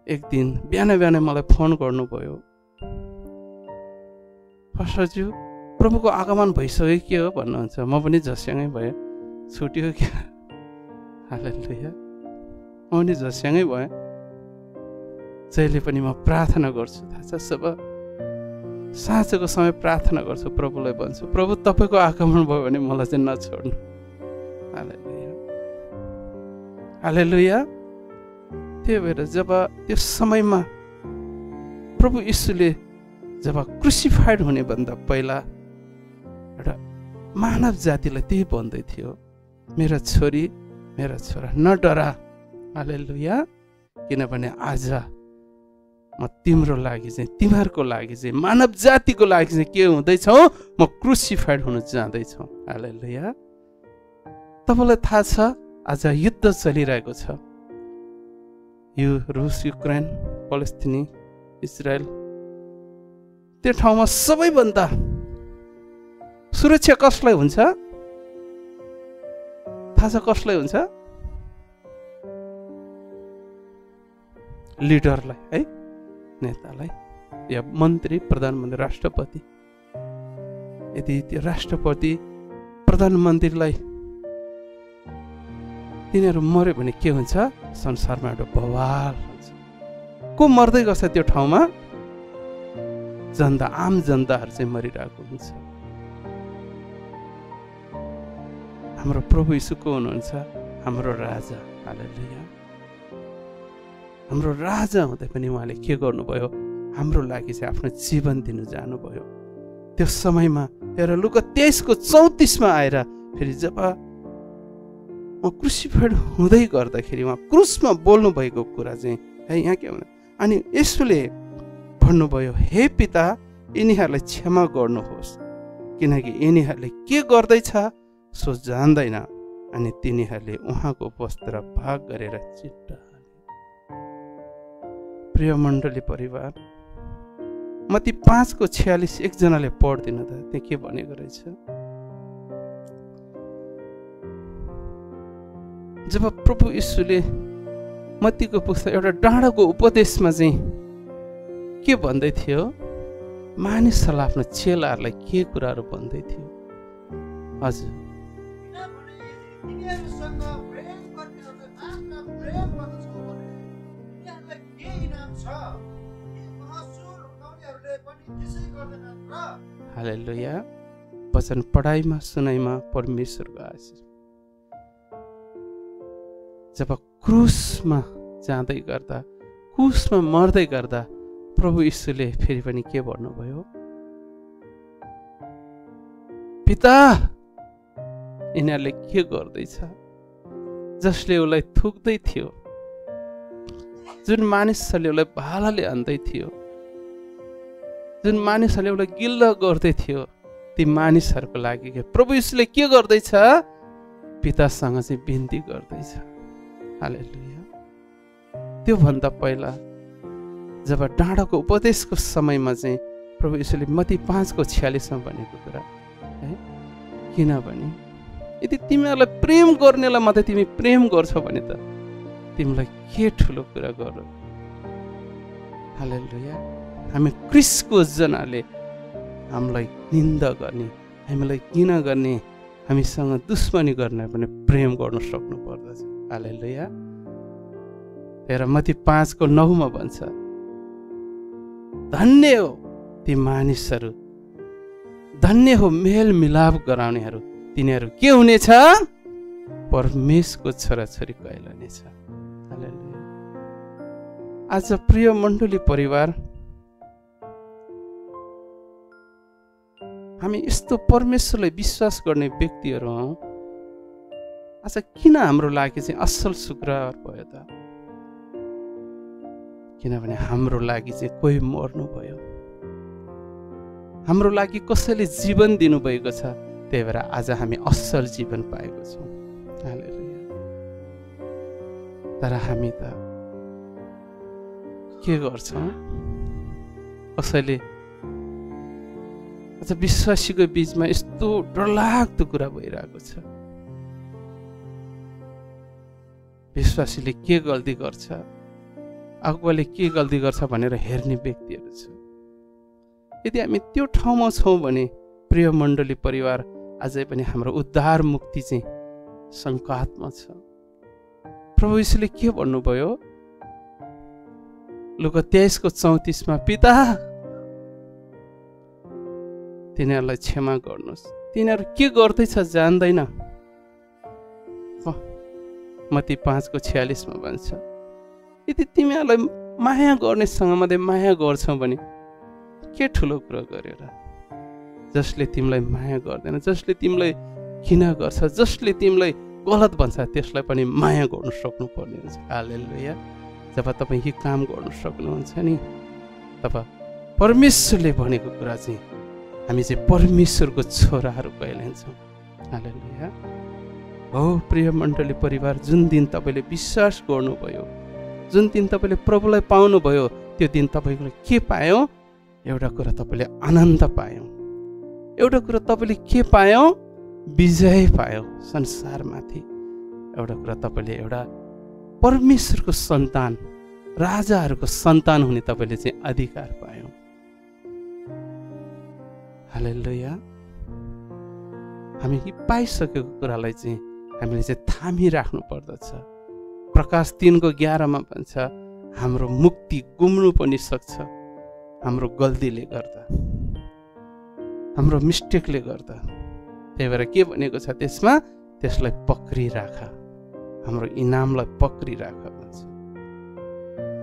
एक दिन बिहान मलाई फोन गर्नुभयो, पास्टरज्यू प्रभुको आगमन भइसक्यो के हो भन्नुहुन्छ। म पनि झस्याङै भएँ, छुट्यो क्या? हालेलुया। म पनि झस्याङै भएँ। जहिले पनि म प्रार्थना गर्छु, थाहा छ? सब साँझको समय प्रार्थना गर्छु, प्रभुलाई भन्छु, प्रभु तपाईँको आगमन भयो भने मलाई चाहिँ नछोड्नु। हालेलुया, हालेलुया। त्यही भएर जब त्यो समयमा प्रभु यीशुले जब क्रुसिफाइड हुने भन्दा पहिला एउटा मानव जातिलाई त्यही भन्दै थियो, मेरा छोरी मेरा छोरा नडरा। हालेलुया। किनभने आज म तिम्रो लागि चाहिँ, तिमीहरूको लागि चाहिँ, मानव जातिको लागि चाहिँ के हुँदैछौ? म क्रुसिफाइड हुन जाँदैछौ। हालेलुया। तपाईँलाई थाहा छ आज युद्ध चलिरहेको छ, यो रुस युक्रेन फलस्तिनी इजरायल। त्यो ठाउँमा सबैभन्दा सुरक्षा कसलाई हुन्छ? थाहा छ कसलाई हुन्छ? लिडरलाई, है, नेतालाई, या मन्त्री, प्रधानमन्त्री, राष्ट्रपति। यदि त्यो राष्ट्रपति प्रधानमन्त्रीलाई तिनीहरू मर्यो भने के हुन्छ? संसारमा एउटा बवाल हुन्छ। को मर्दै गर्छ त्यो ठाउँमा? जनता, आम जनताहरू चाहिँ मरिरहेको हुन्छ। हाम्रो प्रभु यीशु को हुनुहुन्छ? हाम्रो राजा। हालेलुया। हाम्रो राजा हुँदै पनि उहाँले के गर्नुभयो? हाम्रो लागि चाहिँ आफ्नो जीवन दिनु जानुभयो। त्यो समयमा हेर लुका 23:34 आएर फेरि जब म क्रुसिफाइड हुँदै गर्दाखेरि उहाँ क्रुसमा बोल्नु भएको कुरा चाहिँ है यहाँ के भन्दा, अनि यसोले भन्नुभयो, हे पिता यिनीहरूलाई क्षमा गर्नुहोस् किनकि यिनीहरूले के गर्दैछ सो जान्दैन। अनि तिनीहरूले उहाँको वस्त्र भाग गरेर चिट्टा। प्रिय मण्डली परिवार, मत्ती 5:46 एकजनाले पढ्दिन त त्यहाँ के भनेको रहेछ? जब प्रभु यीशुले मत्तीको पुस्तक एउटा डाँडाको उपदेशमा चाहिँ के भन्दै थियो? मानिसहरूलाई, आफ्नो चेलाहरूलाई के कुराहरू भन्दै थियो? हजुर, हालेलुया। वचन पढाइमा सुनाइमा परमेश्वरको आशीष। जब क्रुसमा जाँदै गर्दा, क्रुसमा मर्दै गर्दा प्रभु यीशुले फेरि पनि के भन्नुभयो? पिता यिनीहरूले के गर्दैछ? जसले उसलाई थुक्दै थियो जुन मानिसहरूले उसलाई भालाले हान्दै थियो, जुन मानिसहरूले उसलाई गिल्ला गर्दै थियो, ती मानिसहरूको लागि प्रभु यीशुले के गर्दैछ? पितासँग चाहिँ बिन्ती गर्दैछ। हालेलुया। त्योभन्दा पहिला जब डाँडाको उपदेशको समयमा चाहिँ प्रभु यीशुले मत्ती 5:46 भनेको कुरा है, किनभने यदि तिमीहरूलाई प्रेम गर्नेलाई मात्रै तिमी प्रेम गर्छौ भने त तिमीलाई के ठुलो कुरा गर। हालेलुया। हामी क्रिसको जनाले हामीलाई निन्दा गर्ने, हामीलाई घृण गर्ने, हामीसँग दुश्मनी गर्ने पनि प्रेम गर्न सक्नु पर्दछ। हालेलुया। हेर मत्ती 5:9 भन्छ, धन्य हो ती मानिसहरू, धन्य हो मेल मिलाप गराउनेहरू, तिनीहरू के हुनेछ? परमेशको छोराछोरी कहलानेछ। हालेलुया। आज प्रिय मण्डली परिवार, हामी यस्तो परमेश्वरलाई विश्वास गर्ने व्यक्तिहरू हौँ। आज किन हाम्रो लागि चाहिँ असल शुक्रबार भयो त? किनभने हाम्रो लागि चाहिँ कोही मर्नु भयो, हाम्रो लागि कसैले जीवन दिनुभएको छ, त्यही भएर आज हामी असल जीवन पाएको छौँ। हालेलुया। तर हामी त के गर्छौँ? कसैले आज विश्वासीको बीचमा यस्तो डरलाग्दो कुरा भइरहेको छ। विश्वासीले के गल्ती गर्छ, अगुवाले के गल्ती गर्छ भनेर हेर्ने व्यक्तिहरू छ। यदि हामी त्यो ठाउँमा छौँ भने प्रिय मण्डली परिवार, अझै पनि हाम्रो उद्धार मुक्ति चाहिँ शङ्कात्मक छ। प्रभु यीशुले के भन्नुभयो? लुका 23:34 पिता तिनीहरूलाई क्षमा गर्नुहोस्, तिनीहरू के गर्दैछ जान्दैन। मत्ती 5:46 भन्छ, यदि तिमीहरूलाई माया गर्नेसँग मात्रै माया गर्छौ भने के ठुलो कुरो गरेर? जसले तिमीलाई माया गर्दैन, जसले तिमीलाई घृण गर्छ, जसले तिमीलाई गलत भन्छ, त्यसलाई पनि माया गर्नु सक्नु पर्ने हुन्छ। हालेलुया। जब तपाईँ यी काम गर्नु सक्नुहुन्छ नि, तब परमेश्वरले भनेको कुरा चाहिँ हामी चाहिँ परमेश्वरको छोराहरू कहलान्छौँ। हालेलुया। हो प्रिय मण्डली परिवार, जुन दिन तपाईँले विश्वास गर्नुभयो, जुन दिन तपाईँले प्रभुलाई पाउनुभयो, त्यो दिन तपाईँले के पायौँ? एउटा कुरा तपाईँले आनन्द पायौँ, एउटा कुरा तपाईँले के पायौँ? विजय पायौँ संसारमाथि। एउटा कुरा तपाईँले एउटा परमेश्वरको सन्तान, राजाहरूको सन्तान हुने तपाईँले चाहिँ अधिकार पायौँ। हालेलुया। हामी यी पाइसकेको कुरालाई चाहिँ हामीले चाहिँ थामिराख्नु पर्दछ। प्रकाश 3:11 भन्छ, हाम्रो मुक्ति गुम्नु पनि सक्छ हाम्रो गल्तीले गर्दा, हाम्रो मिस्टेकले गर्दा। त्यही भएर के भनेको छ त्यसमा? त्यसलाई पक्रिराख, हाम्रो इनामलाई पक्रिराख भन्छ।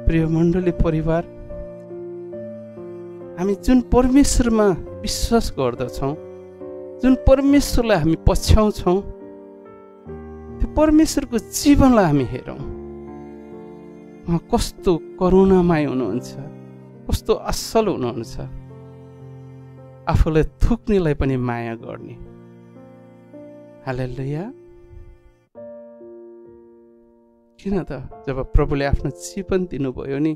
प्रिय मण्डली परिवार, हामी जुन परमेश्वरमा विश्वास गर्दछौँ, जुन परमेश्वरलाई हामी पछ्याउँछौँ, त्यो परमेश्वरको जीवनलाई हामी हेरौँ। उहाँ कस्तो करुणामय हुनुहुन्छ, कस्तो असल हुनुहुन्छ, आफूलाई थुक्नेलाई पनि माया गर्ने। हालेलुया। किन त जब प्रभुले आफ्नो जीवन दिनुभयो नि,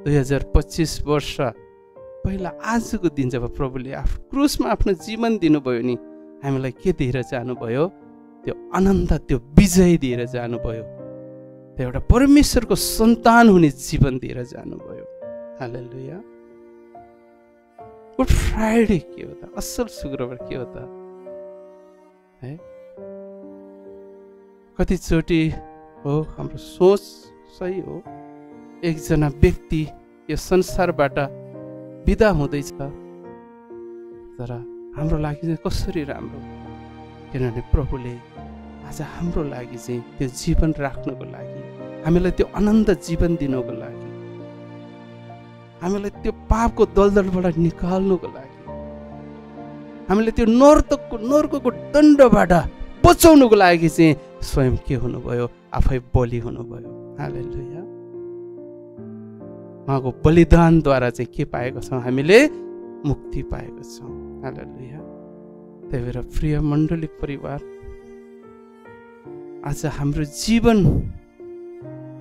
2025 वर्ष पहिला आजको दिन जब प्रभुले क्रुसमा आफ्नो जीवन दिनुभयो नि, हामीलाई के दिएर जानुभयो? त्यो आनन्द, त्यो विजय दिएर जानुभयो। त्यो एउटा परमेश्वरको सन्तान हुने जीवन दिएर जानुभयो। हालेलुया। गुड फ्राइडे के हो त? असल शुक्रबार के हो त? है कतिचोटि हो हाम्रो सोच सही हो, एकजना व्यक्ति यो संसारबाट बिदा हुँदैछ, तर हाम्रो लागि चाहिँ कसरी राम्रो? किनभने प्रभुले आज हाम्रो लागि चाहिँ त्यो जीवन राख्नको लागि, हामीलाई त्यो आनन्द जीवन दिनको लागि, हामीलाई त्यो पापको दलदलबाट निकाल्नुको लागि, हामीले त्यो नर्कको दण्डबाट बचाउनुको लागि चाहिँ स्वयं के हुनुभयो? आफै बलि हुनुभयो। हालेलुया। उहाँको बलिदानद्वारा चाहिँ के पाएको छौँ, हामीले मुक्ति पाएको छौँ। हालेलुया। त्यही भएर प्रिय मण्डली परिवार, आज हाम्रो जीवन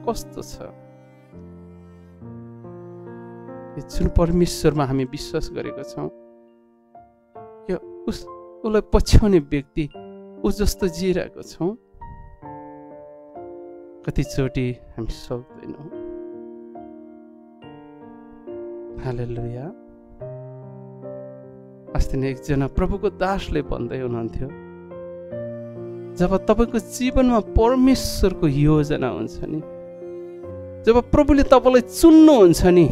कस्तो छ? जुन परमेश्वरमा हामी विश्वास गरेको छौँ, यो उसलाई पछ्याउने व्यक्ति ऊ जस्तो जिरहेको छौँ? कतिचोटि हामी सक्दैनौँ। हालेलुया। अस्ति नै एकजना प्रभुको दासले भन्दै हुनुहुन्थ्यो, जब तपाईँको जीवनमा परमेश्वरको योजना हुन्छ नि, जब प्रभुले तपाईँलाई चुन्नुहुन्छ नि,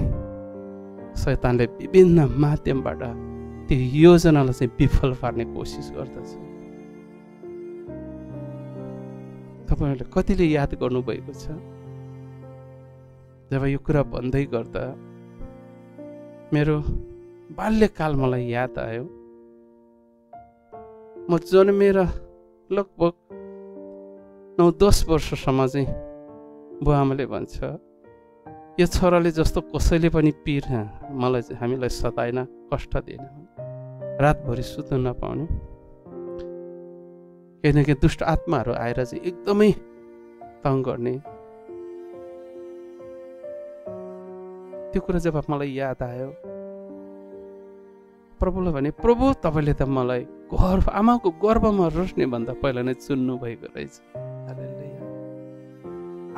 शैतानले विभिन्न माध्यमबाट त्यो योजनालाई चाहिँ विफल पार्ने कोसिस गर्दछ। तपाईँहरूले कतिले याद गर्नुभएको छ, जब यो कुरा भन्दै गर्दा मेरो बाल्यकाल मलाई याद आयो। म जन्मेर लगभग 9-10 वर्षसम्म चाहिँ बुवा आमाले भन्छ, यो छोराले जस्तो कसैले पनि पीर मलाई चाहिँ हामीलाई सताएन, कष्ट दिएन, रातभरि सुत्न नपाउने, केही न केही दुष्ट आत्माहरू आएर चाहिँ एकदमै तङ गर्ने। त्यो कुरा जब मलाई याद आयो, प्रभुलाई भने, प्रभु तपाईँले त मलाई आमाको गर्भमा रोज्ने भन्दा पहिला नै चुन्नु भएको रहेछ। हालेलुया।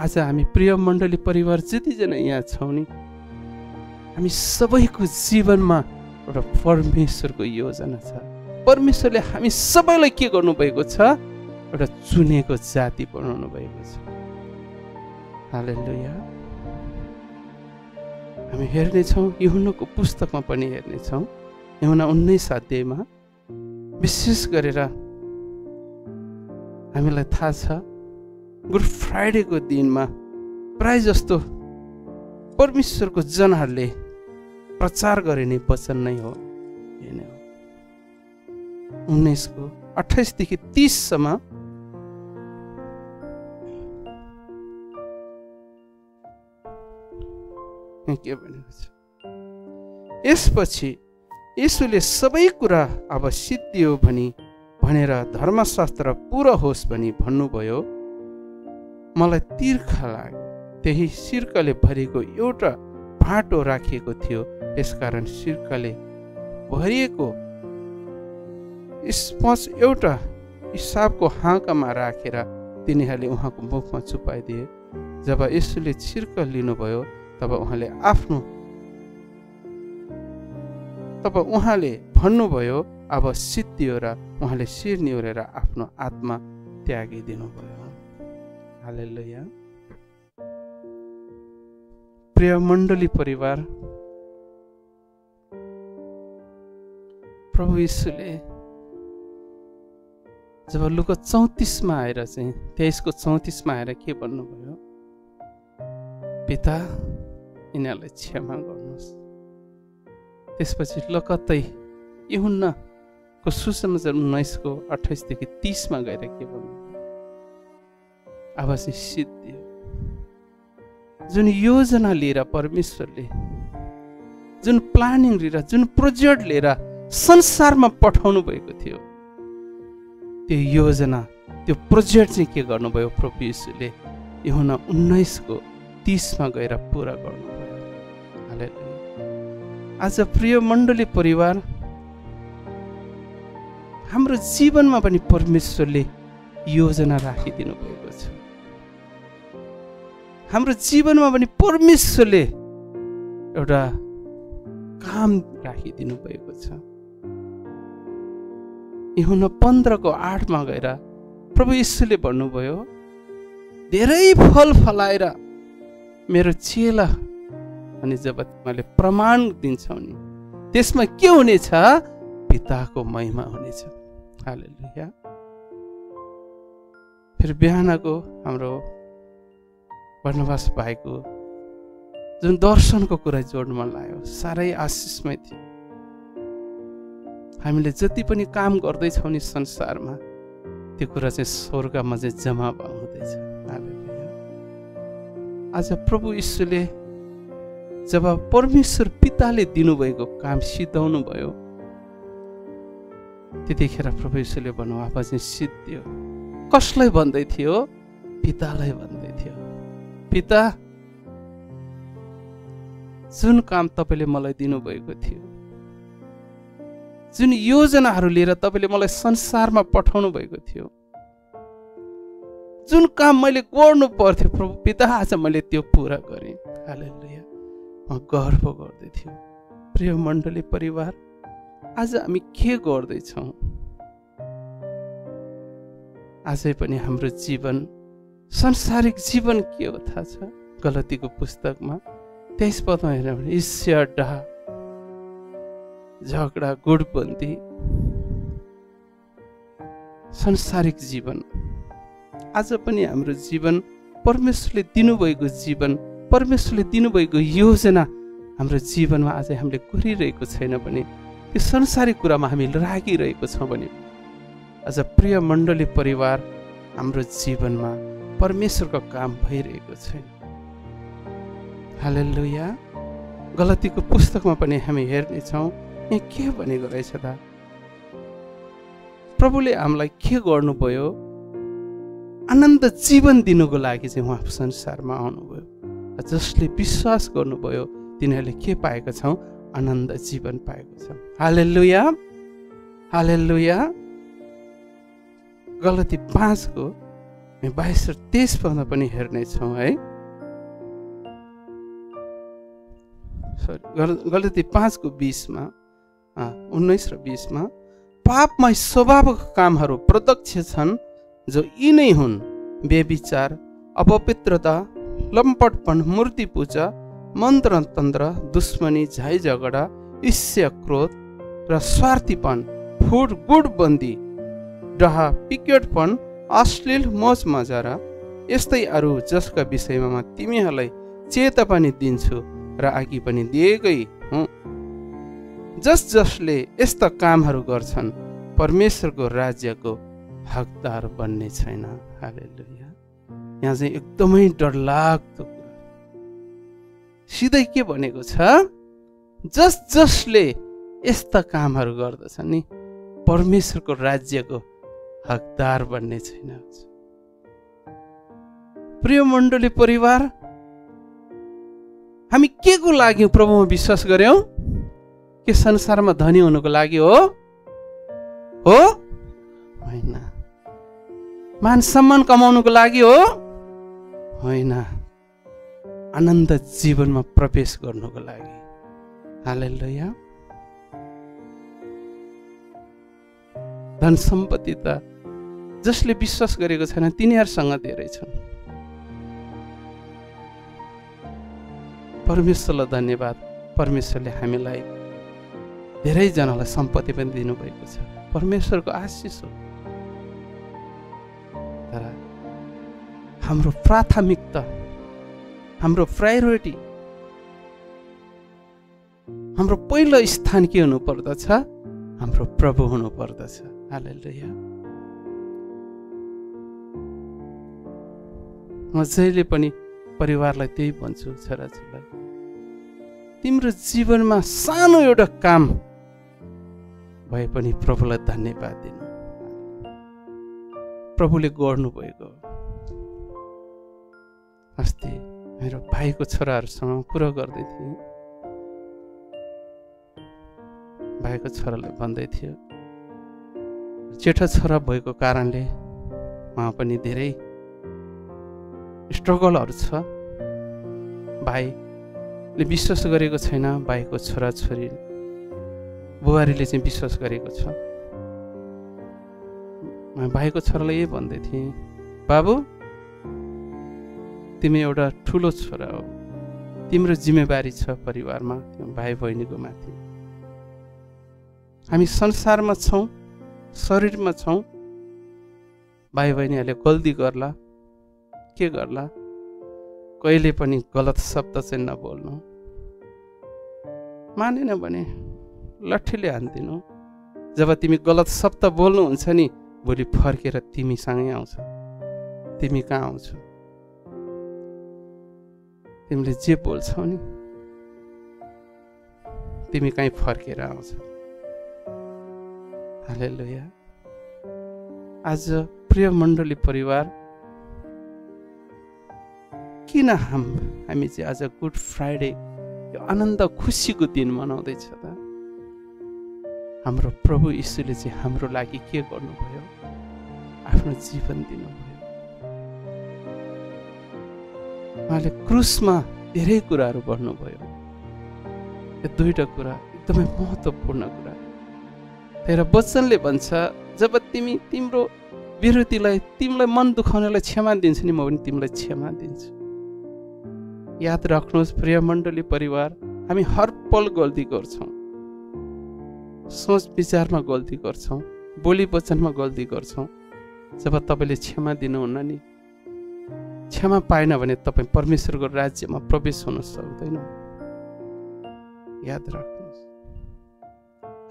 आज हामी प्रिय मण्डली परिवार जतिजना यहाँ छौँ नि, हामी सबैको जीवनमा एउटा परमेश्वरको योजना छ। परमेश्वरले हामी सबैलाई के गर्नुभएको छ? एउटा चुनेको जाति बनाउनु भएको छ। हालेलुया। हामी हेर्नेछौँ, यूहन्नाको पुस्तकमा पनि हेर्नेछौँ, यूहन्ना 19 अध्यायमा विशेष गरेर हामीलाई थाहा छ, गुड फ्राइडेको दिनमा प्राय जस्तो परमेश्वरको जनहरूले प्रचार गरिने वचन नै हो। 19:28 देखि 30सम्म के भनेको छ? यसपछि येशूले सबै कुरा अब सिद्धियो भनेर धर्मशास्त्र पुरा होस् भनी भन्नुभयो। मलाई तिर्खा लाग्यो। त्यही सिर्काले भरिएको एउटा भाँटो राखिएको थियो, यसकारण सिर्काले भरिएको स्पन्ज एउटा हिसाबको हाँकामा राखेर तिनीहरूले उहाँको मुखमा चुपाइदिए। जब येशूले सिर्का लिनुभयो, तब उहाँले भन्नुभयो, अब सिद्धियो, र उहाँले शिर निहुरेर आफ्नो आत्मा त्यागिदिनु भयो। हालेलुया। प्रिय मण्डली परिवार, प्रभु यीशुले जब लुका 34 आएर चाहिँ 23:34 आएर के भन्नुभयो? पिता, यिनीहरूलाई क्षमा गर्नुहोस्। त्यसपछि लगत्तै यूहन्नाको सुसमाचार 19:28 देखि 30 गएर के भन्नुभयो? अब चाहिँ सिद्धियो। जुन योजना लिएर परमेश्वरले, जुन प्लानिङ लिएर, जुन प्रोजेक्ट लिएर संसारमा पठाउनु भएको थियो, त्यो योजना, त्यो प्रोजेक्ट चाहिँ के गर्नुभयो? प्रभु यीशुले यूहन्ना 19:30 गएर पुरा गर्नुभयो। हालेलुया। आज प्रिय मण्डली परिवार, हाम्रो जीवनमा पनि परमेश्वरले योजना राखिदिनु भएको छ। हाम्रो जीवनमा पनि परमेश्वरले एउटा काम राखिदिनु भएको छ। यूहन्ना 15:8 गएर प्रभु यीशुले भन्नुभयो, धेरै फल फलाएर मेरो चेला अनि जब तिमीले प्रमाण दिन्छौ नि, त्यसमा के हुनेछ? पिताको महिमा हुनेछ। हालेलुया। फेरि बिहानको हाम्रो बर्नबास भाइको जुन दर्शनको कुरा जोड्न मन लाग्यो, साह्रै आशिषमय थियो। हामीले जति पनि काम गर्दैछौँ नि संसारमा, त्यो कुरा चाहिँ स्वर्गमा चाहिँ जम्मा हुँदैछ। हालेलुया। आज प्रभु यीशुले जब परमेश्वर पिताले दिनुभएको काम सिद्धाउनु भयो, त्यतिखेर प्रभु यीशुले भन्नु अब चाहिँ सिद्धियो। कसलाई भन्दै थियो? पितालाई भन्दै थियो। पिता, जुन काम तपाईँले मलाई दिनुभएको थियो, जुन योजनाहरू लिएर तपाईँले मलाई संसारमा पठाउनु भएको थियो, जुन काम मैले गर्नु पर्थ्यो प्रभु पिता, आज मैले त्यो पुरा गरेँ। हालेलुया। म गर्व गर्दै थियो। प्रिय मण्डली परिवार, आज हामी के गर्दैछौँ? आजै पनि हाम्रो जीवन, सांसारिक जीवन के हो थाहा छ? गलतीको पुस्तकमा 23 पदमा हेर्नु भने ईर्ष्या, डाह, झगडा, गुटबन्दी, सांसारिक जीवन। आज पनि हाम्रो जीवन, परमेश्वरले दिनुभएको जीवन, परमेश्वरले दिनुभएको योजना हाम्रो जीवनमा आज हामीले गरिरहेको छैन भने, त्यो संसारिक कुरामा हामी लागिरहेको छौँ भने, आज प्रिय मण्डली परिवार, हाम्रो जीवनमा परमेश्वरको काम भइरहेको छैन। हालेलुया। गलतीको पुस्तकमा पनि हामी हेर्नेछौँ, यहाँ के भनेको रहेछ त? प्रभुले हामीलाई के गर्नुभयो? आनन्द जीवन दिनुको लागि चाहिँ उहाँ संसारमा आउनुभयो। जसले विश्वास गर्नुभयो तिनीहरूले के पाएको छौँ? आनन्द जीवन पाएको छौँ। हालेलुया, हालेलुया। गलती 5 को 22 र 23 पदमा पनि हेर्नेछौँ है। गलती 5 को 20 मा 19 र 20 मा पापमय स्वभावका कामहरू प्रत्यक्ष छन्, जो यी नै हुन्: व्यभिचार, अपवित्रता, लम्पटपन, मूर्ति पूजा, मन्त्र तन्त्र, दुश्मनी, झै झगडा, ईर्ष्या, क्रोध र स्वार्थीपन, फुट, गुटबन्दी, डाह, पिकेटपन, अश्लील मोज मजारा, यस्तै अरू जसका विषयमा म तिमीहरूलाई चेता पनि दिन्छु र आगी पनि दिएकै हुँ। जसले यस्ता कामहरू गर्छन् परमेश्वरको राज्यको हकदार बन्ने छैन। हालेलुया। यहाँ चाहिँ एकदमै डरलाग्दो कुरा सिधै के भनेको छ? जसले यस्ता कामहरू गर्दछन् नि परमेश्वरको राज्यको हकदार बन्ने छैन। प्रिय मण्डली परिवार, हामी के को लागि प्रभुमा विश्वास गर्यौं? के संसारमा धनी हुनुको लागि हो? होइन। मान सम्मान कमाउनुको लागि हो? होइन। आनन्द जीवनमा प्रवेश गर्नुको लागि। हालेलुया। धन सम्पत्ति त जसले विश्वास गरेको छैन तिनीहरूसँग धेरै छन्। परमेश्वरलाई धन्यवाद, परमेश्वरले हामीलाई धेरैजनालाई सम्पत्ति पनि दिनुभएको छ। परमेश्वरको आशिष हो। तर हाम्रो प्राथमिकता, हाम्रो प्रायोरिटी, हाम्रो पहिलो स्थान के हुनु पर्दछ? हाम्रो प्रभु हुनु पर्दछ। हालेलुया। म जहिले पनि परिवारलाई त्यही भन्छु, छोराछोरीलाई, तिम्रो जीवनमा सानो एउटा काम भए पनि प्रभुलाई धन्यवाद दिनु। प्रभुले गर्नुभएको। अस्ति मेरो भाइको छोराहरूसँग कुरा गर्दै थिएँ। भाइको छोराले भन्दै थियो, जेठा छोरा भएको कारणले उहाँ पनि धेरै स्ट्रगलहरू छ। भाइले विश्वास गरेको छैन, भाइको छोराछोरी बुहारीले चाहिँ विश्वास गरेको छ। भाइको छोराले यही भन्दै थिएँ, बाबु तिमी एउटा ठुलो छोरा हो, तिम्रो जिम्मेवारी छ परिवारमा, भाइ बहिनीको माथि। हामी संसारमा छौँ, शरीरमा छौँ। भाइ बहिनीहरूले गल्ती गर्ला, के गर्ला? कहिले पनि गलत शब्द चाहिँ नबोल्नु। मानेन भने लट्ठीले हान्दिनु। जब तिमी गलत शब्द बोल्नुहुन्छ नि, भोलि फर्केर तिमीसँगै आउँछ। तिमी कहाँ आउँछौ? तिमीले जे बोल्छौ नि तिमी कहीँ फर्केर आउँछ। हालेलुया। आज प्रिय मण्डली परिवार, किन हामी चाहिँ आज गुड फ्राइडे यो आनन्द खुसीको दिन मनाउँदैछ त? हाम्रो प्रभु यीशुले चाहिँ हाम्रो लागि के गर्नुभयो? आफ्नो जीवन दिनुभयो। उहाँले क्रुसमा धेरै कुराहरू गर्नुभयो। यो दुईटा कुरा एकदमै महत्त्वपूर्ण कुरा। तर वचनले भन्छ, जब तिमी तिम्रो विरोधीलाई, तिमीलाई मन दुखाउनेलाई क्षमा दिन्छ नि, म पनि तिमीलाई क्षमा दिन्छु। याद राख्नुहोस् प्रिय मण्डली परिवार, हामी हर पल गल्ती गर्छौँ। सोच विचारमा गल्ती गर्छौँ, बोली वचनमा गल्ती गर्छौँ। जब तपाईँले क्षमा दिनुहुन्न नि, क्षमा पाएन भने तपाईँ परमेश्वरको राज्यमा प्रवेश हुन सक्दैन। याद राख्नुहोस्,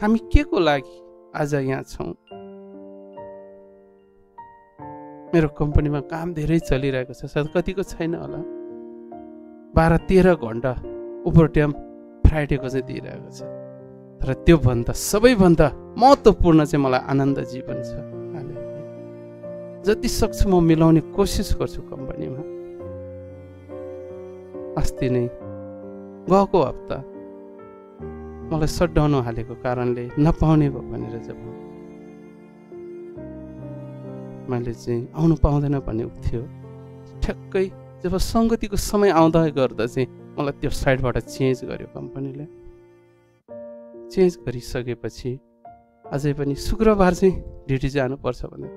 हामी के को लागि आज यहाँ छौँ? मेरो कम्पनीमा काम धेरै चलिरहेको छ, सायद कतिको छैन होला। 12-13 घन्टा ओभरटाइम फ्राइडेको चाहिँ दिइरहेको छ। तर त्योभन्दा सबैभन्दा महत्त्वपूर्ण चाहिँ मलाई आनन्द जीवन छ। जति सक्छु म मिलाउने कोसिस गर्छु कम्पनीमा। अस्ति नै गएको हप्ता मलाई सटडाउन हालेको कारणले नपाउने भयो भनेर जब मैले चाहिँ आउनु पाउँदैन भन्ने थियो, ठ्याक्कै जब सङ्गतिको समय आउँदा गर्दा चाहिँ मलाई त्यो साइडबाट चेन्ज गर्यो कम्पनीले। चेन्ज गरिसकेपछि अझै पनि शुक्रबार चाहिँ ड्युटी जानुपर्छ भने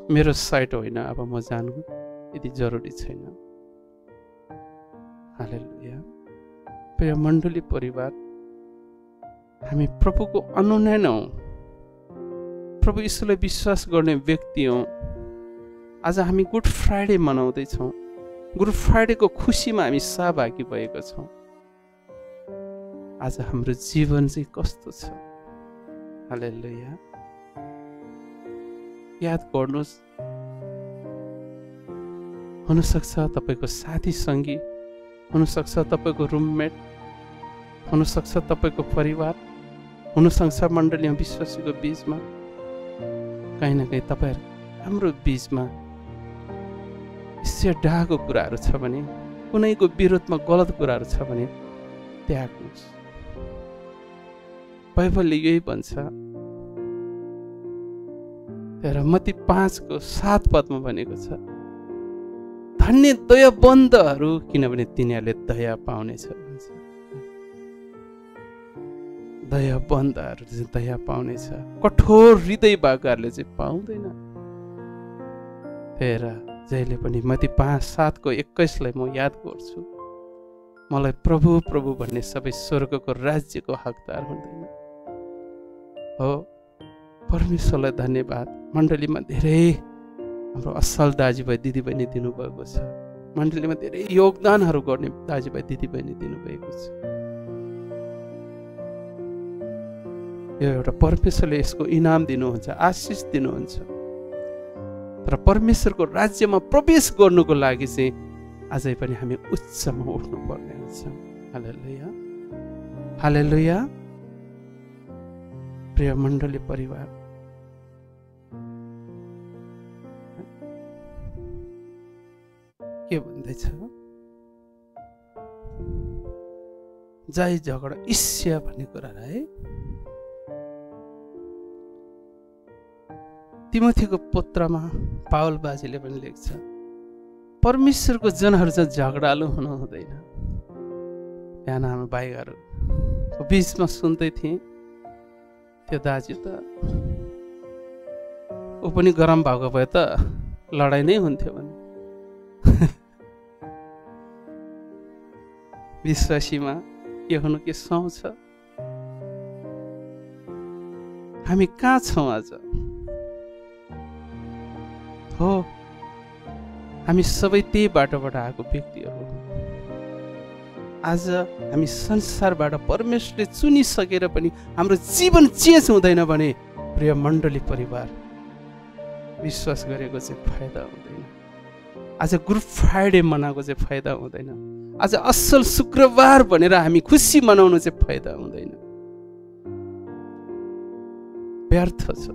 मेरो साइट होइन, अब म जानु यति जरुरी छैन। हालेलुया। प्रिय मण्डली परिवार, हामी प्रभुको अनुयायी हौँ, प्रभु यीशुलाई विश्वास गर्ने व्यक्ति हौँ। आज हामी गुड फ्राइडे मनाउँदैछौँ। गुड फ्राइडेको खुसीमा हामी सहभागी भएका छौँ। आज हाम्रो जीवन चाहिँ कस्तो छ? हालेलुया। याद गर्नुहोस्, हुनसक्छ तपाईँको साथी सङ्गी, हुनसक्छ तपाईँको रुममेट, हुनसक्छ तपाईँको परिवार, हुनसक्छ मण्डलीमा विश्वासीको बिचमा कहीँ न कहीँ तपाईँहरू हाम्रो बिचमा इसै डाको कुराहरू छ भने, कुनैको विरोधमा गलत कुराहरू छ भने त्याग्नुहोस्। बाइबलले यही भन्छ। तर मत्ती 5:7 पदमा भनेको छ, धन्य दयाबन्धहरू, किनभने तिनीहरूले दया पाउनेछ भन्छ। दयाबन्धहरू चाहिँ दया पाउनेछ, कठोर हृदय भएकाहरूले चाहिँ पाउँदैन। तर जहिले पनि मत्ती 5:7-21 म याद गर्छु, मलाई प्रभु प्रभु भन्ने सबै स्वर्गको राज्यको हकदार हुँदैन। हो, परमेश्वरलाई धन्यवाद। मण्डलीमा धेरै हाम्रो असल दाजुभाइ दिदीबहिनी दिनुभएको छ। मण्डलीमा धेरै योगदानहरू गर्ने दाजुभाइ दिदीबहिनी दिनुभएको छ। यो एउटा परमेश्वरले यसको इनाम दिनुहुन्छ, आशिष दिनुहुन्छ। तर परमेश्वरको राज्यमा प्रवेश गर्नुको लागि चाहिँ अझै पनि हामी उच्चमा उठ्नु पर्ने हुन्छ। हालेलुया, हालेलुया। प्रिय मण्डली परिवार, के भन्दैछ? जय झगडा ईर्ष्या भन्ने कुरा है। तिमोथीको पत्रमा पावल बाजीले पनि लेख्छ, परमेश्वरको जनहरू चाहिँ झगडालु हुनु हुँदैन। बिहान हामी भाइहरूको बिचमा सुन्दै थिएँ, त्यो दाजु त ऊ पनि गरम भएको भए त लडाइँ नै हुन्थ्यो भने। विश्वासीमा के हुनु के सुहाउँछ? हामी कहाँ छौँ आज? हो, हामी सबै त्यही बाटोबाट आएको व्यक्तिहरू। आज हामी संसारबाट परमेश्वरले चुनिसकेर पनि हाम्रो जीवन चेन्ज हुँदैन भने प्रिय मण्डली परिवार, विश्वास गरेको चाहिँ फाइदा हुँदैन। आज गुड फ्राइडे मनाएको चाहिँ फाइदा हुँदैन। आज असल शुक्रबार भनेर हामी खुसी मनाउनु चाहिँ फाइदा हुँदैन। व्यर्थ छ।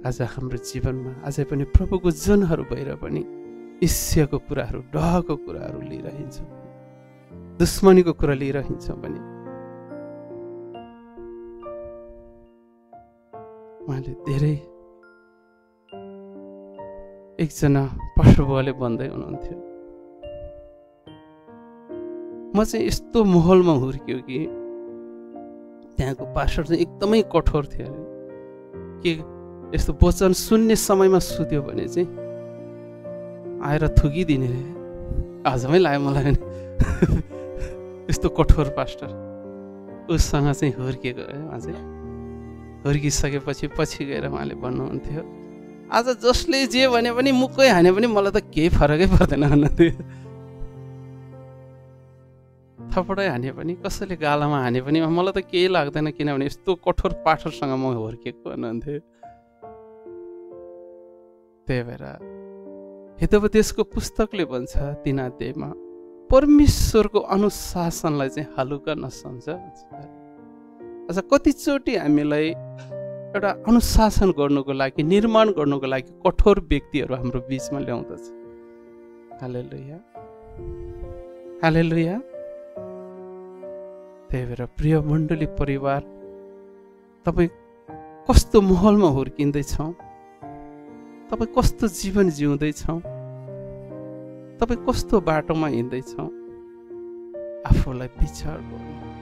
आज हाम्रो जीवनमा अझै पनि प्रभुको जनहरू भएर पनि ईर्ष्याको कुराहरू, डहको कुराहरू लिइरहन्छौँ, दुश्मनीको कुरा लिइरहन्छौँ भने उहाँले धेरै एकजना पशुबुवाले भन्दै हुनुहुन्थ्यो, म चाहिँ यस्तो माहौलमा हुर्क्यो कि त्यहाँको पास्टर चाहिँ एकदमै कठोर थियो अरे, कि यस्तो वचन सुन्ने समयमा सुत्यो भने चाहिँ आएर थुकिदिने रे। आजमै लाग्यो मलाई नि यस्तो कठोर पास्टर उसँग चाहिँ हुर्किएको उहाँ चाहिँ हुर्किसकेपछि पछि गएर उहाँले भन्नुहुन्थ्यो, आज जसले जे भने पनि मुक्कै हाने पनि मलाई त केही फरकै पर्दैन भन्नुहुन्थ्यो। थपडै हाने पनि, कसैले गालामा हाने पनि मलाई त केही लाग्दैन, किनभने यस्तो कठोर पाठरसँग म हुर्केको भन्नुहुन्थ्यो। त्यही भएर हितोपदेशको पुस्तकले भन्छ 3 अध्यायमा परमेश्वरको अनुशासनलाई चाहिँ हलुका नसम्झ। अझ कतिचोटि हामीलाई एउटा अनुशासन गर्नुको लागि, निर्माण गर्नुको लागि कठोर व्यक्तिहरू हाम्रो बीचमा ल्याउँदछ। हालेलुया, हालेलुया। त्यही भएर प्रिय मण्डली परिवार, तपाईँ कस्तो माहौलमा हुर्किँदैछौँ, तपाईँ कस्तो जीवन जिउँदैछौँ, तपाईँ कस्तो बाटोमा हिँड्दैछौँ, आफूलाई विचार गर्नु।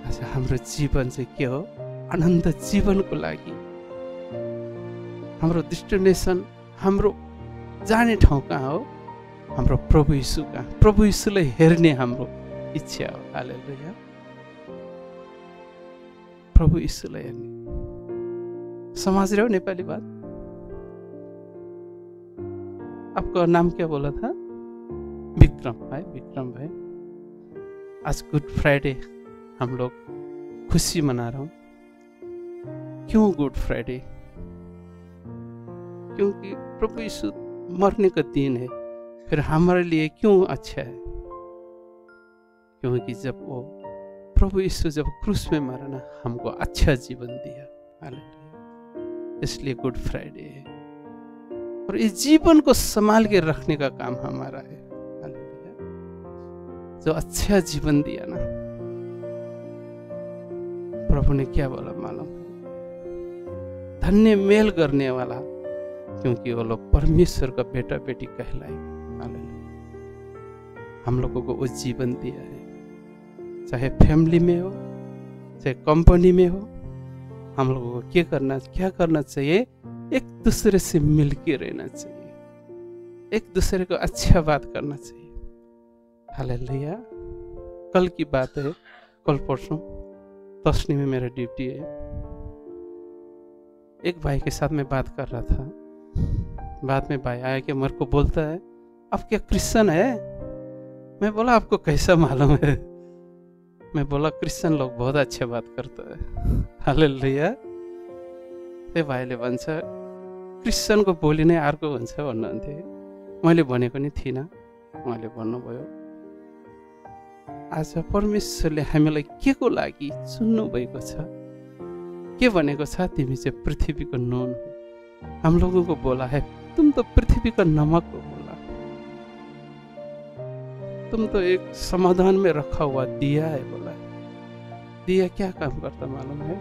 आज हाम्रो जीवन चाहिँ के हो? आनन्द जीवनको लागि हाम्रो डेस्टिनेसन, हाम्रो जाने ठाउँ कहाँ हो? हाम्रो प्रभु यीशु कहाँ? प्रभु यीशुलाई हेर्ने हाम्रो इच्छा हो। हालेलुया, प्रभु यीशुलाई हेर्ने। समझ रहे हो नेपाली बात? आपका नाम क्या बोला था? विक्रम भाई, विक्रम भाई। आज गुड फ्राइडे हम लोग खुशी मना रहा हूँ। क्यों गुड फ्राइडे? क्योंकि प्रभु यीशु मरने का दिन है। फिर हमारे लिए क्यों अच्छा है? क्योंकि जब वो प्रभु यीशु जब क्रूस में मरा ना, हमको अच्छा जीवन दिया। हालेलुया, इसलिए गुड फ्राइडे है। और इस जीवन को संभाल के रखने का काम हमारा है। हालेलुया, जो अच्छा जीवन दिया ना, प्रभु ने क्या बोला मालूम है? धन्य मेल करने वाला, क्योंकि वो लोग परमेश्वर का बेटा बेटी कहलाएंगे। हालेलुया, हम लोगों को वो जीवन दिया है। चाहे फैमिली में हो, चाहे कंपनी में हो, हम लोगों को क्या करना चाहिए? एक दूसरे से मिलके रहना चाहिए, एक दूसरे को अच्छा बात करना चाहिए। हालेलुया। कल की बात है, कल परसों तस्नी में मेरा ड्यूटी है। एक भाई के साथ मैं बात कर रहा था। बाद में भाई आया कि मेरे को बोलता है, आप क्या क्रिश्चियन है? मैं बोला, आपको कैसा मालूम है? मैं बोला, क्रिश्चियन लोग बहुत अच्छे बात करते हैं। हालेलुया। त्यो भाइले भन्छ, क्रिश्चियनको बोली नै अर्को हुन्छ भन्नुहुन्थ्यो। मैले भनेको नि थिइनँ, उहाँले भन्नुभयो, आज परमेश्वरले हामीलाई के को लागि चुन्नु भएको छ? के भनेको छ? तिमी चाहिँ पृथ्वीको नुन हो। हम लोगों को बोला है, तुम तो पृथ्वी का नमक हो। बोला, तुम तो एक समाधान में रखा हुआ दिया है। बोला, दिया क्या काम करता मालूम है?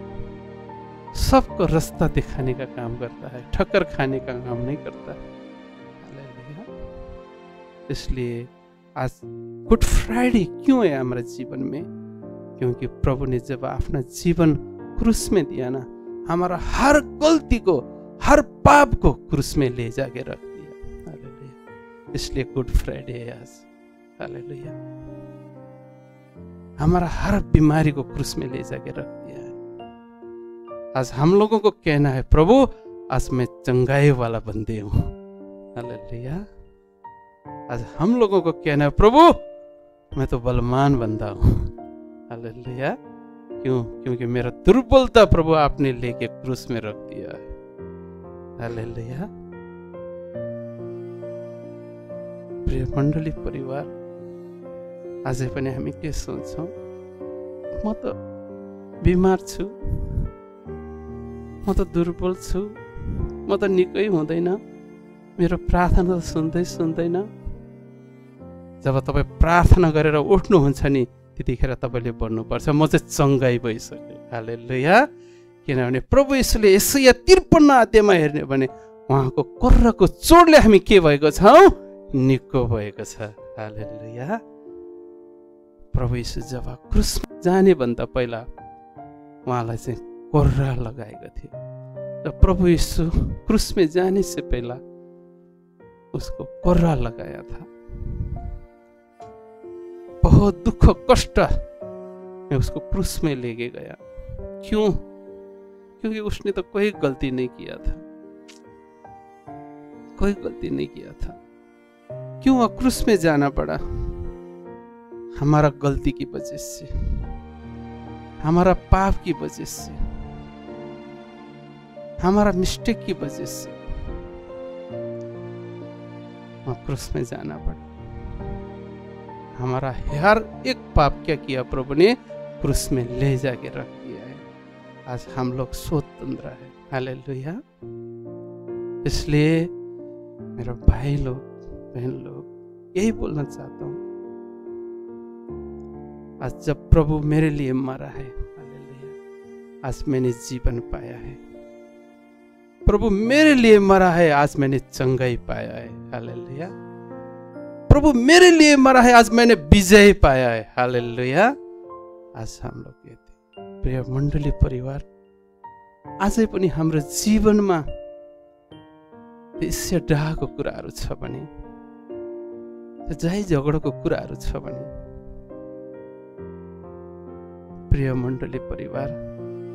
सबको रास्ता दिखाने का काम करता है, ठक्कर खाने का काम नहीं करता। इसलिए आज गुड फ्राइडे क्यों है हमारे जीवन में? क्योंकि प्रभु ने जब अपना जीवन क्रूस में दिया ना, हमारा हर गलती को, हर पाप को क्रूस में ले जाके रख दिया। हालेलुया, इसलिए गुड फ्राइडे है आज। हालेलुया, हमारा हर बीमारी को क्रूस में ले जाके रख दिया है। आज हम लोगों को कहना है, प्रभु आज मैं चंगाई वाला बंदे हूँ। हालेलुया, आज हम लोगों को कहना है, प्रभु मैं तो बलवान बंदा हूँ। हालेलुया, क्यों? क्योंकि मेरा दुर्बलता प्रभु आपने लेके क्रूस में रख दिया है। हालेलुया। प्रिय मण्डली परिवार, अझै पनि हामी के सोच्छौँ? म त बिमार छु, म त दुर्बल छु, म त निकै हुँदैन, मेरो प्रार्थना त सुन्दैन। जब तपाईँ प्रार्थना गरेर उठ्नुहुन्छ नि त्यतिखेर तपाईँले भन्नुपर्छ म चाहिँ चङ्गाई भइसक्यो। हालेलुया। किनभने प्रभु यीशुले यशाया 53 अध्यायमा हेर्ने भने उहाँको कर्रको चोटले हामी के भएको छौँ? निको भएको छ। हालेलुया। प्रभु यीशु जब क्रुसमा जाने भन्दा पहिला उहाँलाई चाहिँ कोर्रा लगाएको थियो। र प्रभु यीशु क्रूस में जाने से पहला उसको कोर्रा लगाया था। बहुत दुख कष्ट में उसको क्रूस में लेके गया। क्यों? क्योंकि उसने तो कोई गलती नहीं किया था, कोई गलती नहीं किया था। क्यों वह क्रूस में जाना पड़ा? हमारा गलती की वजह से, हमारा पाप की वजह से, हमारा मिस्टेक की वजह से वहाँ क्रूस में जाना पड़ा। हमारा हर एक पाप क्या किया प्रभु ने? क्रूस में ले जाके रख दिया है। आज हम लोग स्वतंत्र है। हालेलुया। इसलिए मेरे भाई लोग, बहन लोग, यही बोलना चाहता हूँ, आज जब प्रभु मेरे लिए मरा है, हालेलुया, आज मैंने जीवन पाया है। प्रभु मेरे लिए मरा है, आज मैंने चंगाई पाया है। हालेलुया। प्रभु मेरे लिए मरा है, आज मैंने विजय पाया है। हालेलुया। आज हम लोग कहते, प्रिय मण्डली परिवार, आजै पनि हाम्रो जीवनमा त्यसै डाहको कुराहरू छ भने, झै झगडाको कुराहरू छ भने, प्रिय मण्डली परिवार,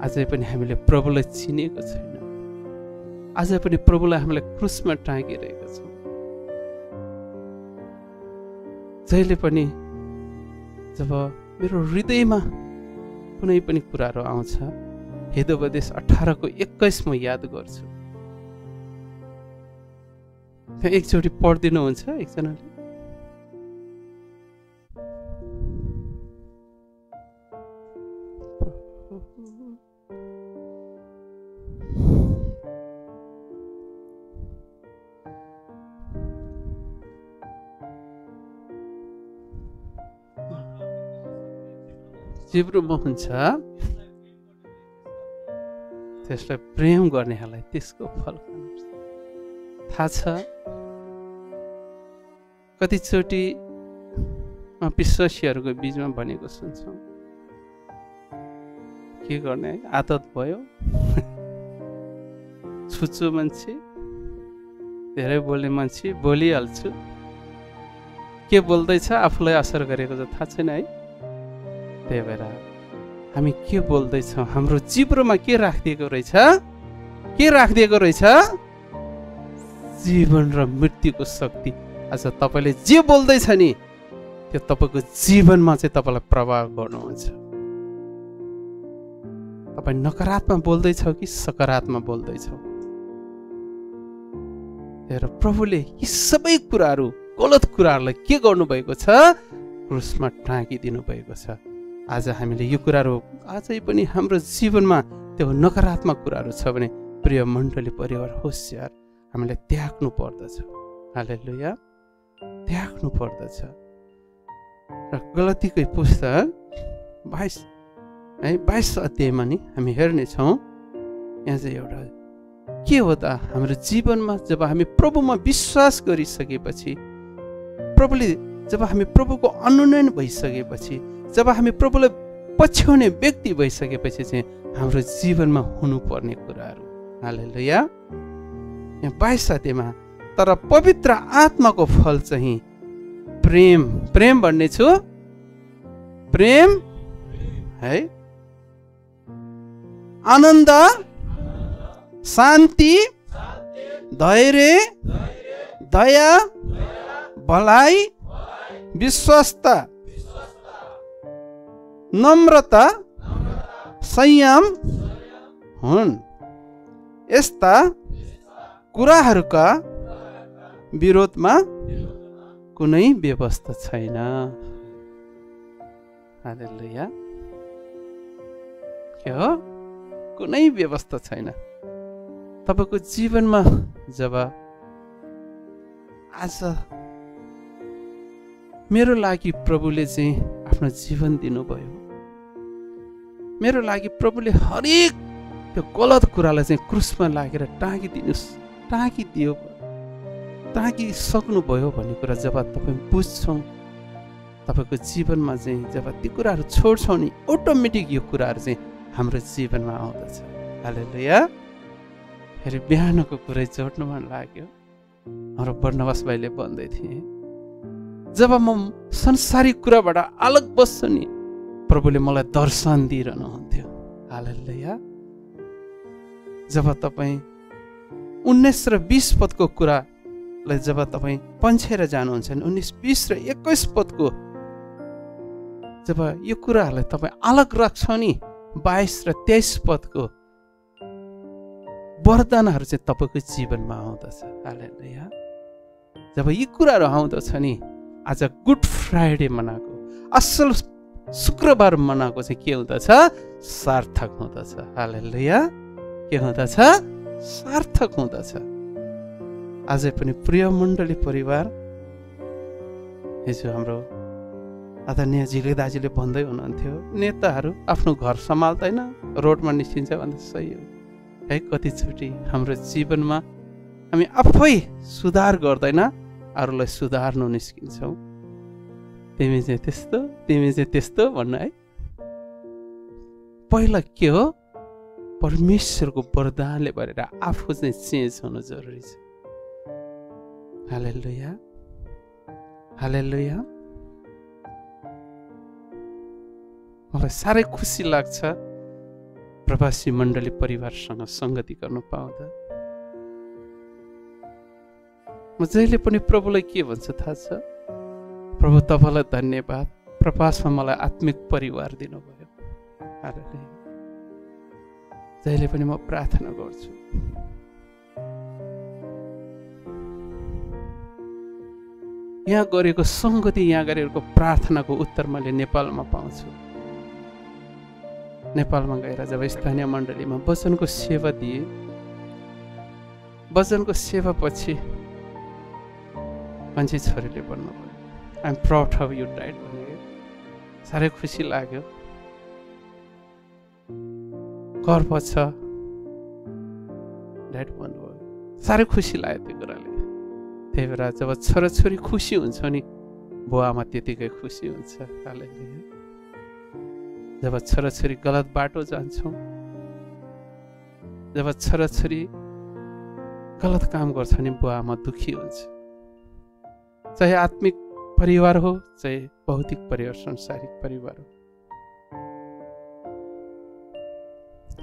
आजै पनि हामीले प्रभुलाई चिनेको छैन। आजै पनि प्रभुलाई हामीले क्रुसमा टाँगिरहेका छौँ। जहिले पनि जब मेरो हृदयमा कुनै पनि कुराहरू आउँछ, हितोपदेश 18:21 म याद गर्छु। त्यहाँ एकचोटि पढिदिनुहुन्छ एकजनाले? जिब्रोमा हुन्छ, त्यसलाई प्रेम गर्नेहरूलाई त्यसको फल खानुपर्छ। थाहा छ कतिचोटि विश्वासीहरूको बीचमा भनेको सुन्छौँ, के गर्ने है, आदत भयो, छुच्चो मान्छे, धेरै बोल्ने मान्छे, बोलिहाल्छु, के बोल्दैछ आफूलाई असर गरेको त थाहा छैन है। त्यही भएर हामी के बोल्दैछौँ, हाम्रो जिब्रोमा के राखिदिएको रहेछ? के राखिदिएको रहेछ? जीवन र मृत्युको शक्ति। आज तपाईँले जे बोल्दैछ नि त्यो तपाईँको जीवनमा चाहिँ तपाईँलाई प्रभाव गर्नुहुन्छ। तपाईँ नकारात्मक बोल्दैछौ कि सकारात्मक बोल्दैछौ? त्यही प्रभुले यी सबै कुराहरू, गलत कुराहरूलाई के गर्नुभएको छ? क्रुसमा टाँगिदिनु भएको छ। आज हामीले यो कुराहरू अझै पनि हाम्रो जीवनमा त्यो नकारात्मक कुराहरू छ भने, प्रिय मण्डली परिवार, होशियार, हामीले त्याग्नु पर्दछ। हालेलुया। त्याग्नु पर्दछ। र गलतीकै पुस्तक 22 अध्यायमा नि हामी हेर्नेछौँ। यहाँ चाहिँ एउटा के हो त, हाम्रो जीवनमा जब हामी प्रभुमा विश्वास गरिसकेपछि, प्रभुले जब हामी प्रभुको अनुनयन भइसकेपछि, जब हामी प्रभुलाई पछ्याउने व्यक्ति भइसकेपछि चाहिँ हाम्रो जीवनमा हुनुपर्ने कुराहरू। हालेलुया। यहाँ 22 अध्यायमा, तर पवित्र आत्माको फल चाहिँ प्रेम, प्रेम भन्ने छु, प्रेम है, आनन्द, शान्ति, धैर्य, दया, भलाइ, विश्वासता, नम्रता, संयम हुन्। यस्ता कुराहरूका विरोधमा कुनै व्यवस्था छैन। हालेलुया। के हो कुनै व्यवस्था छैन। तपाईको जीवनमा जब आज मेरो लागि प्रभुले चाहिँ आफ्नो जीवन दिनुभयो, मेरो लागि प्रभुले हरेक त्यो गलत कुरालाई चाहिँ क्रुसमा लागेर टाँगिसक्नुभयो भन्ने कुरा जब तपाईँ बुझ्छौँ, तपाईँको जीवनमा चाहिँ जब ती कुराहरू छोड्छौँ नि अटोमेटिक यो कुराहरू चाहिँ हाम्रो जीवनमा आउँदछ। हालेलुया। फेरि बिहानको कुरै जोड्नु मन लाग्यो। हाम्रो बर्नबास भाइले भन्दै थिए, जब म संसारिक कुराबाट अलग बस्छु नि प्रभुले मलाई दर्शन दिइरहनुहुन्थ्यो। हालेलुया। जब तपाईँ 19 र 20 पदको कुरालाई जब तपाईँ पन्छेर जानुहुन्छ नि 19, 20 र 21 पदको जब यो कुराहरूलाई तपाईँ अलग राख्छ नि 22 र 23 पदको वरदानहरू चाहिँ तपाईँको जीवनमा आउँदछ। हालेलुया। जब यी कुराहरू आउँदछ नि आज गुड फ्राइडे मनाएको, असल शुक्रबार मनाएको चाहिँ के हुँदछ? सार्थक हुँदछ। हालेलुया। के हुँदछ? सार्थक हुँदछ। अझै पनि प्रिय मण्डली परिवार, हिजो हाम्रो आदरणीय झिले दाजुले भन्दै हुनुहुन्थ्यो, नेताहरू आफ्नो घर सम्हाल्दैन रोडमा निस्किन्छ भन्दा सही हो है। कतिचोटि हाम्रो जीवनमा हामी आफै सुधार गर्दैन अरूलाई सुधार्नु निस्किन्छौँ। तिमी चाहिँ त्यस्तो, तिमी चाहिँ त्यस्तो भन्नु है। पहिला के हो? परमेश्वरको वरदानले भरेर आफू चाहिँ चेन्ज हुनु जरुरी छ। हालेलुया। हालेलुया। मलाई साह्रै खुसी लाग्छ प्रवासी मण्डली परिवारसँग सङ्गति गर्नु पाउँदा। म जहिले पनि प्रभुलाई के भन्छु थाहा छ? प्रभु तपाईँलाई धन्यवाद, प्रवासमा मलाई आत्मिक परिवार दिनुभयो। हालेलुया। जहिले पनि म प्रार्थना गर्छु, यहाँ गरेको सङ्गति, यहाँ गरेको प्रार्थनाको उत्तर मैले नेपालमा पाउँछु। नेपालमा गएर जब स्थानीय मण्डलीमा वचनको सेवा दिए, वचनको सेवा पछि मान्छे छोरीले भन्नुभयो, I am proud of you dad भन्यो। साह्रै खुसी लाग्यो, गर्व छ ड्याड भन्नुभयो। साह्रै खुसी लाग्यो त्यो कुराले। त्यही भएर जब छोराछोरी खुसी हुन्छ नि बुवामा त्यतिकै खुसी हुन्छ। हालेलुया। जब छोराछोरी गलत बाटो जान्छौँ, जब छोराछोरी गलत काम गर्छ नि बुवामा दुखी हुन्छ। चाहे आत्मिक परिवार हो, चाहे भौतिक परिवार, संसारिक परिवार हो।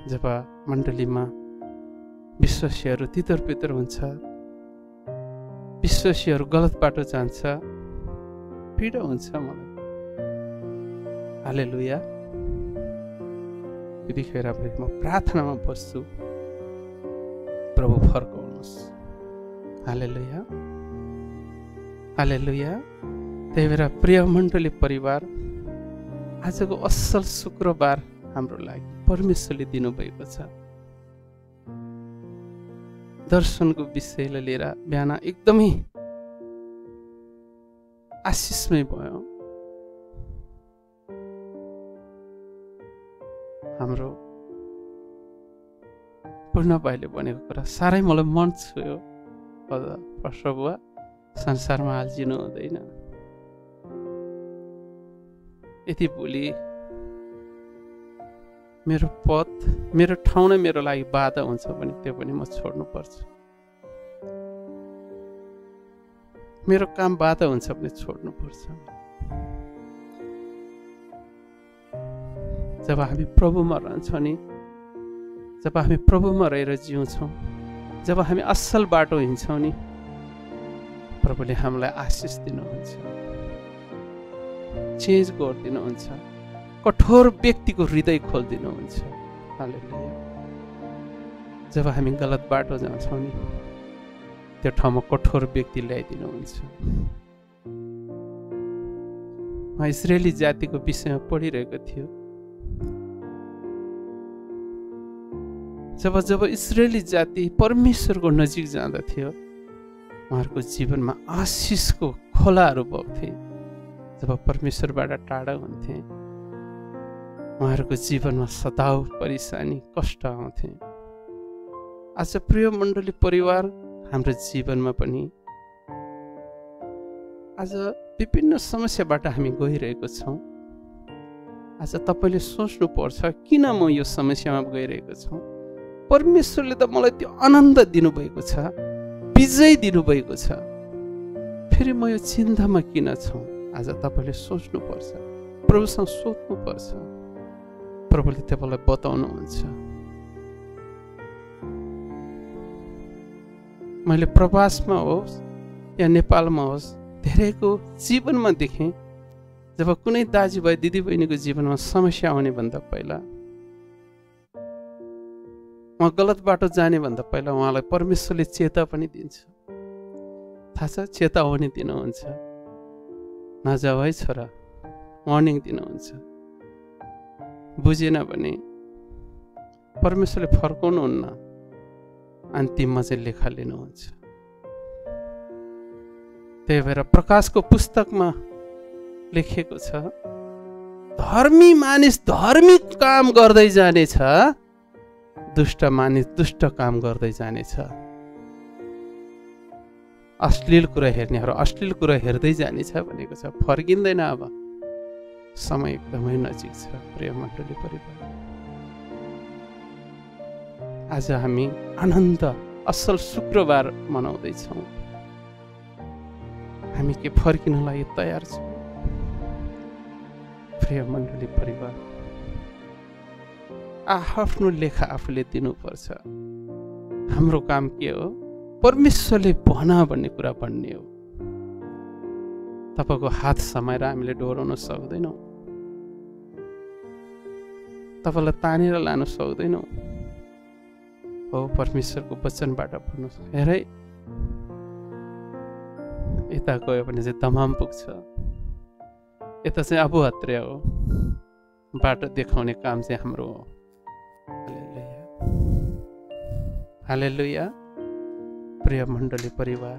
जब मण्डलीमा विश्वासीहरू तितर पितर हुन्छ, विश्वासीहरू गलत बाटो जान्छ, पीडा हुन्छ मलाई। हालेलुया। त्यतिखेर म प्रार्थनामा बस्छु, प्रभु फर्काउनुहोस्। हालेलुया। हालेलुया। त्यही भएर प्रिय मण्डली परिवार, आजको असल शुक्रबार हाम्रो लागि परमेश्वरले दिनुभएको छ। दर्शनको विषयलाई लिएर बिहान एकदमै आशिषमय भयो। हाम्रो पूर्ण भाइले भनेको कुरा साह्रै मलाई मन छुयो। प्रभुवा, संसारमा हाल्जिनु हुँदैन। यति भोलि मेरो पद, मेरो ठाउँ नै मेरो लागि बाधा हुन्छ भने त्यो पनि म छोड्नु पर्छ। मेरो काम बाधा हुन्छ भने छोड्नु पर्छ। जब हामी प्रभुमा रहन्छौँ नि, जब हामी प्रभुमा रहेर जिउँछौँ, जब हामी असल बाटो हिँड्छौँ नि, प्रभुले हामीलाई आशिष दिनुहुन्छ, चेन्ज गरिदिनुहुन्छ, कठोर व्यक्तिको हृदय खोलिदिनुहुन्छ। हालेलुया। जब हामी गलत बाटो जान्छौँ नि त्यो ठाउँमा कठोर व्यक्ति ल्याइदिनुहुन्छ। म इस्राएली जातिको विषयमा पढिरहेको थियो। जब जब इस्राएली जाति परमेश्वरको नजिक जाँदथ्यो, उहाँहरूको जीवनमा आशिषको खोलाहरू बग्थे। जब परमेश्वरबाट टाढा हुन्थे, उहाँहरूको जीवनमा सताव, परेशानी, कष्ट आउँथे। आज प्रिय मण्डली परिवार, हाम्रो जीवनमा पनि आज विभिन्न समस्याबाट हामी गइरहेको छौँ। आज तपाईँले सोच्नुपर्छ, किन म यो समस्यामा गइरहेको छु? परमेश्वरले त मलाई त्यो आनन्द दिनुभएको छ, विजय दिनुभएको छ, फेरि म यो चिन्तामा किन छु? आज तपाईँले सोच्नुपर्छ, प्रभुसँग सोध्नुपर्छ। प्रभुले तपाईँलाई बताउनुहुन्छ। मैले प्रवासमा होस् या नेपालमा होस्, धेरैको जीवनमा देखेँ, जब कुनै दाजुभाइ दिदीबहिनीको जीवनमा समस्या आउने भन्दा पहिला, उहाँ गलत बाटो जाने भन्दा पहिला उहाँलाई परमेश्वरले चेता पनि दिन्छ। थाहा छ, चेतावनी दिनुहुन्छ, नजाऊ है छोरा, वार्निङ दिनुहुन्छ। बुझेन भने परमेश्वरले फर्काउनुहुन्न, अन्तिममा चाहिँ लेखा लिनुहुन्छ। त्यही भएर प्रकाशको पुस्तकमा लेखिएको छ, धर्मी मानिस धर्मी काम गर्दै जानेछ, दुष्ट मानिस दुष्ट काम गर्दै जानेछ। अश्लील कुरा हेर्नेहरू अश्लील कुरा हेर्दै जानेछ भनेको छ। फर्किँदैन। अब समय एकदमै नजिक छ प्रिय मण्डली परिवार। आज हामी आनन्द असल शुक्रबार मनाउँदैछौँ। हामी के फर्किनलाई तयार छौँ प्रिय मण्डली परिवार। आफ्नो लेखा आफूले दिनुपर्छ। हाम्रो काम के हो? परमेश्वरले भन भन्ने कुरा भन्ने हो। तपाईको हात समाएर हामीले डोराउन सक्दैनौँ, तपाईलाई तानेर लान सक्दैनौँ। हो, परमेश्वरको वचनबाट भन्नुहोस्, हेरै यता गयो भने चाहिँ तमाम पुग्छ, यता चाहिँ अब हत्या हो। बाटो देखाउने काम चाहिँ हाम्रो हो। हालेलुया, हालेलुया। प्रिय मण्डली परिवार,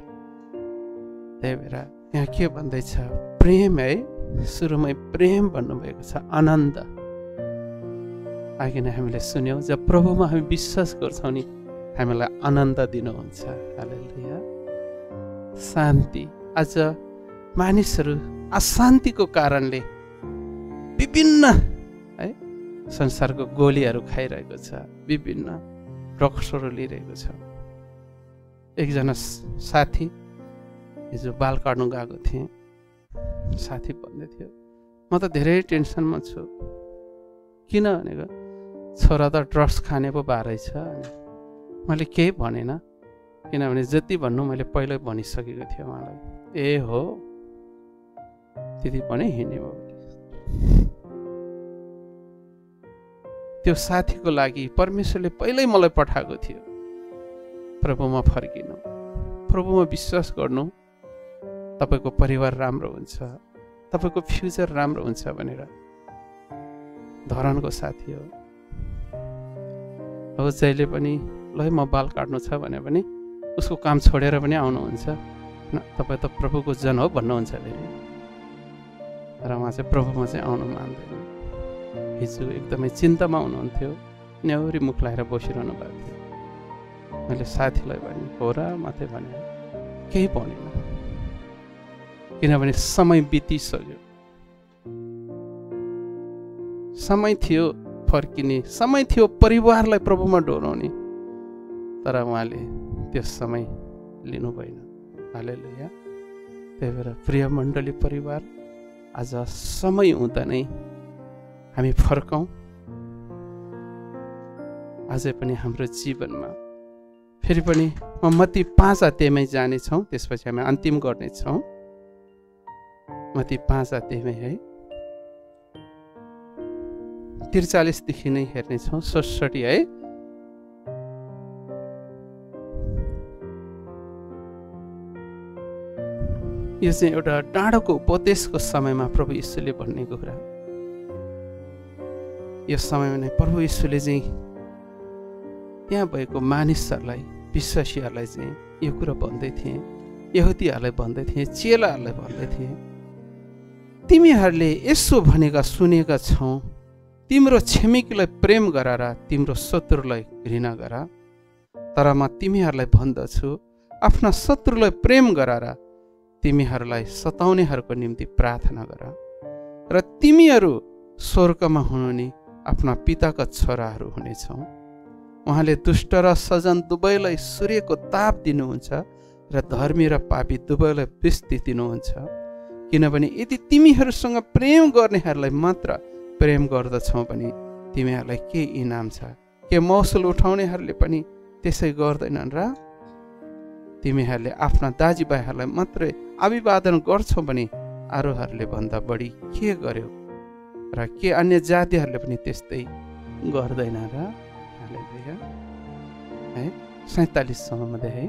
त्यही भएर यहाँ के भन्दैछ? प्रेम है, सुरुमै प्रेम भन्नुभएको छ, आनन्द। अघि नै हामीले सुन्यौँ, जब प्रभुमा हामी विश्वास गर्छौँ नि, हामीलाई आनन्द दिनुहुन्छ। हालेलुया। शान्ति। आज मानिसहरू अशान्तिको कारणले विभिन्न है संसारको गोलीहरू खाइरहेको छ, विभिन्न ड्रग्सहरू लिइरहेको छ। एकजना साथी हिजो बाल काट्नु गएको थिएँ, साथी भन्दै थियो, म त धेरै टेन्सनमा छु। किन भनेको, छोरा त ड्रग्स खाने पो बारै छ। मैले केही भनेन, किनभने जति भन्नु मैले पहिल्यै भनिसकेको थिएँ उहाँलाई। ए हो, त्यति पनि हिँड्ने हो। त्यो साथीको लागि परमेश्वरले पहिल्यै मलाई पठाएको थियो। प्रभुमा फर्किनु, प्रभुमा विश्वास गर्नु, तपाईँको परिवार राम्रो हुन्छ, तपाईँको फ्युचर राम्रो हुन्छ भनेर। धरानको साथी हो। अब जहिले पनि ल म बाल काट्नु छ भने पनि उसको काम छोडेर पनि आउनुहुन्छ। तपाईँ त प्रभुको जन हो भन्नुहुन्छ फेरि, र उहाँ चाहिँ प्रभुमा चाहिँ आउनु मान्दैन। हिजो एकदमै चिन्तामा हुनुहुन्थ्यो, न्याउरी मुख लगाएर बसिरहनु भएको थियो। मैले साथीलाई भने हो र मात्रै भने, केही भनेन, किनभने समय बितिसक्यो। समय थियो फर्किने, समय थियो परिवारलाई प्रभुमा डोराउने, तर उहाँले त्यो समय लिनु भएन। हालेलुया। त्यही भएर प्रिय मण्डली परिवार, आज समय हुँदा नै हामी फर्कौँ। अझै पनि हाम्रो जीवनमा फेरि पनि म मत्ती 5 अध्यायमै जानेछौँ, त्यसपछि हामी अन्तिम गर्नेछौँ। मत्ती 5 अध्यायमै है 43 देखि नै हेर्नेछौँ, 67 है। यो चाहिँ एउटा डाँडोको उपदेशको समयमा प्रभु यीशुले भनेको कुरा। यो समयमा नै प्रभु यीशुले चाहिँ त्यहाँ भएको मानिसहरूलाई, विश्वासीहरूलाई चाहिँ यो कुरा भन्दै थिएँ, यहुदीहरूलाई भन्दै थिएँ, चेलाहरूलाई भन्दै थिएँ, तिमीहरूले यसो भनेका सुनेका छौ, तिम्रो छिमेकीलाई प्रेम गर र तिम्रो शत्रुलाई घृणा गर। तर म तिमीहरूलाई भन्दछु, आफ्ना शत्रुलाई प्रेम गर र तिमीहरूलाई सताउनेहरूको निम्ति प्रार्थना गर र तिमीहरू स्वर्गमा हुनु नि आफ्ना पिताका छोराहरू हुनेछौ। उहाँले दुष्ट र सजन दुवैलाई सूर्यको ताप दिनुहुन्छ र धर्मी र पापी दुवैलाई वृष्टि दिनुहुन्छ। किनभने यदि तिमीहरूसँग प्रेम गर्नेहरूलाई मात्र प्रेम गर्दछौ भने तिमीहरूलाई के इनाम छ? के महसुल उठाउनेहरूले पनि त्यसै गर्दैनन् र? तिमीहरूले आफ्ना दाजुभाइहरूलाई मात्रै अभिवादन गर्छौ भने अरूहरूले भन्दा बढी के गर्यो र के अन्य जातिहरूले पनि त्यस्तै गर्दैन र? हालेलुया। है 47 सम्ममा है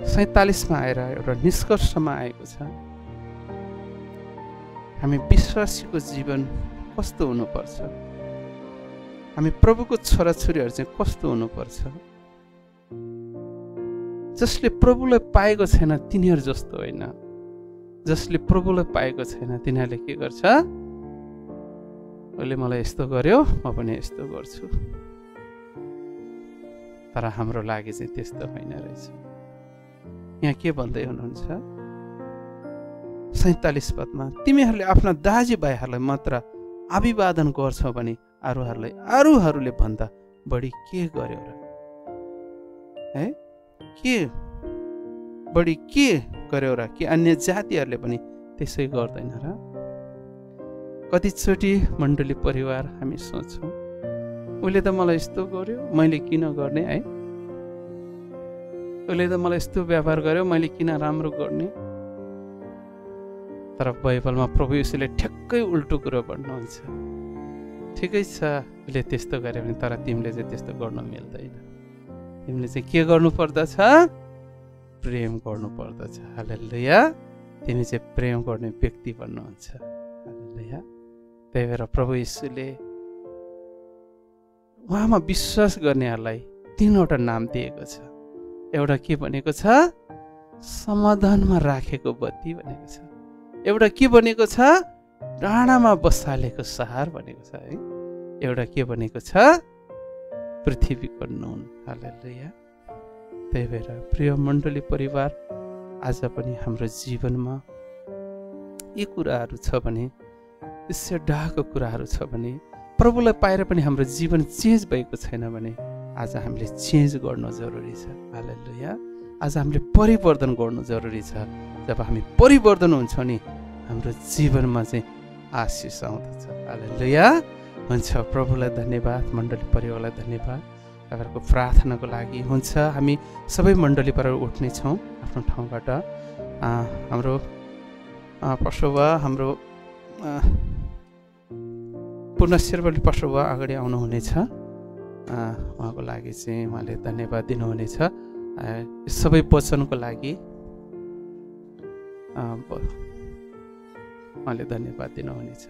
47 मा आएर एउटा निष्कर्षमा आएको छ। हामी विश्वासीको जीवन कस्तो हुनुपर्छ? हामी प्रभुको छोराछोरीहरू चाहिँ कस्तो हुनुपर्छ? जसले प्रभुलाई पाएको छैन तिनीहरू जस्तो होइन। जसले प्रभुलाई पाएको छैन तिनीहरूले के गर्छ? उसले मलाई यस्तो गर्यो, म पनि यस्तो गर्छु। तर हाम्रो लागि चाहिँ त्यस्तो होइन रहेछ। यहाँ के भन्दै हुनुहुन्छ? 47 पदमा, तिमीहरूले आफ्ना दाजुभाइहरूलाई मात्र अभिवादन गर्छौ भने अरूहरूले भन्दा बढी के गर्यो र? है के बढी के गर्यो र? कि अन्य जातिहरूले पनि त्यसै गर्दैन र? कतिचोटि मण्डली परिवार हामी सोच्छौँ, उसले त मलाई यस्तो गर्यो, मैले किन गर्ने? है उसले त मलाई यस्तो व्यवहार गर्यो, मैले किन राम्रो गर्ने? तर बाइबलमा प्रभु येशूले ठ्याक्कै उल्टो कुरो भन्नुहुन्छ। ठिकै छ उसले त्यस्तो गर्यो भने, तर तिमीले चाहिँ त्यस्तो गर्नु मिल्दैन। तिमीले चाहिँ के गर्नु पर्दछ? प्रेम गर्नु पर्दछ। हालेलुया। तिमी चाहिँ प्रेम गर्ने व्यक्ति बन्नुहुन्छ। हालेलुया। त्यही भएर प्रभु येशूले उहाँमा विश्वास गर्नेहरूलाई 3वटा नाम दिएको छ। एउटा के भनेको छ? समाधानमा राखेको बत्ती भनेको छ। एउटा के भनेको छ? डाँडामा बसालेको सहर भनेको छ। है एउटा के भनेको छ? पृथ्वीको नुन। हालेलुया। त्यही भएर प्रिय मण्डली परिवार, आज पनि हाम्रो जीवनमा यी कुराहरू छ भने, यसो डाको कुराहरू छ भने, प्रभुलाई पाएर पनि हाम्रो जीवन चेन्ज भएको छैन भने आज हामीले चेन्ज गर्न जरुरी छ। हालेलुया। आज हामीले परिवर्तन गर्नु जरुरी छ। जब हामी परिवर्तन हुन्छौँ नि हाम्रो जीवनमा चाहिँ आशिष आउँदछ। हालेलुया। हुन्छ, प्रभुलाई धन्यवाद, मण्डली परिवारलाई धन्यवाद तपाईँहरूको प्रार्थनाको लागि। हुन्छ, हामी सबै मण्डली परिवार उठ्ने छौँ आफ्नो ठाउँबाट। हाम्रो पशुवा, हाम्रो पूर्णशेरबली पशुवा अगाडि आउनुहुनेछ। उहाँको लागि चाहिँ उहाँले धन्यवाद दिनुहुनेछ। सबै वचनको लागि उहाँले धन्यवाद दिनुहुनेछ।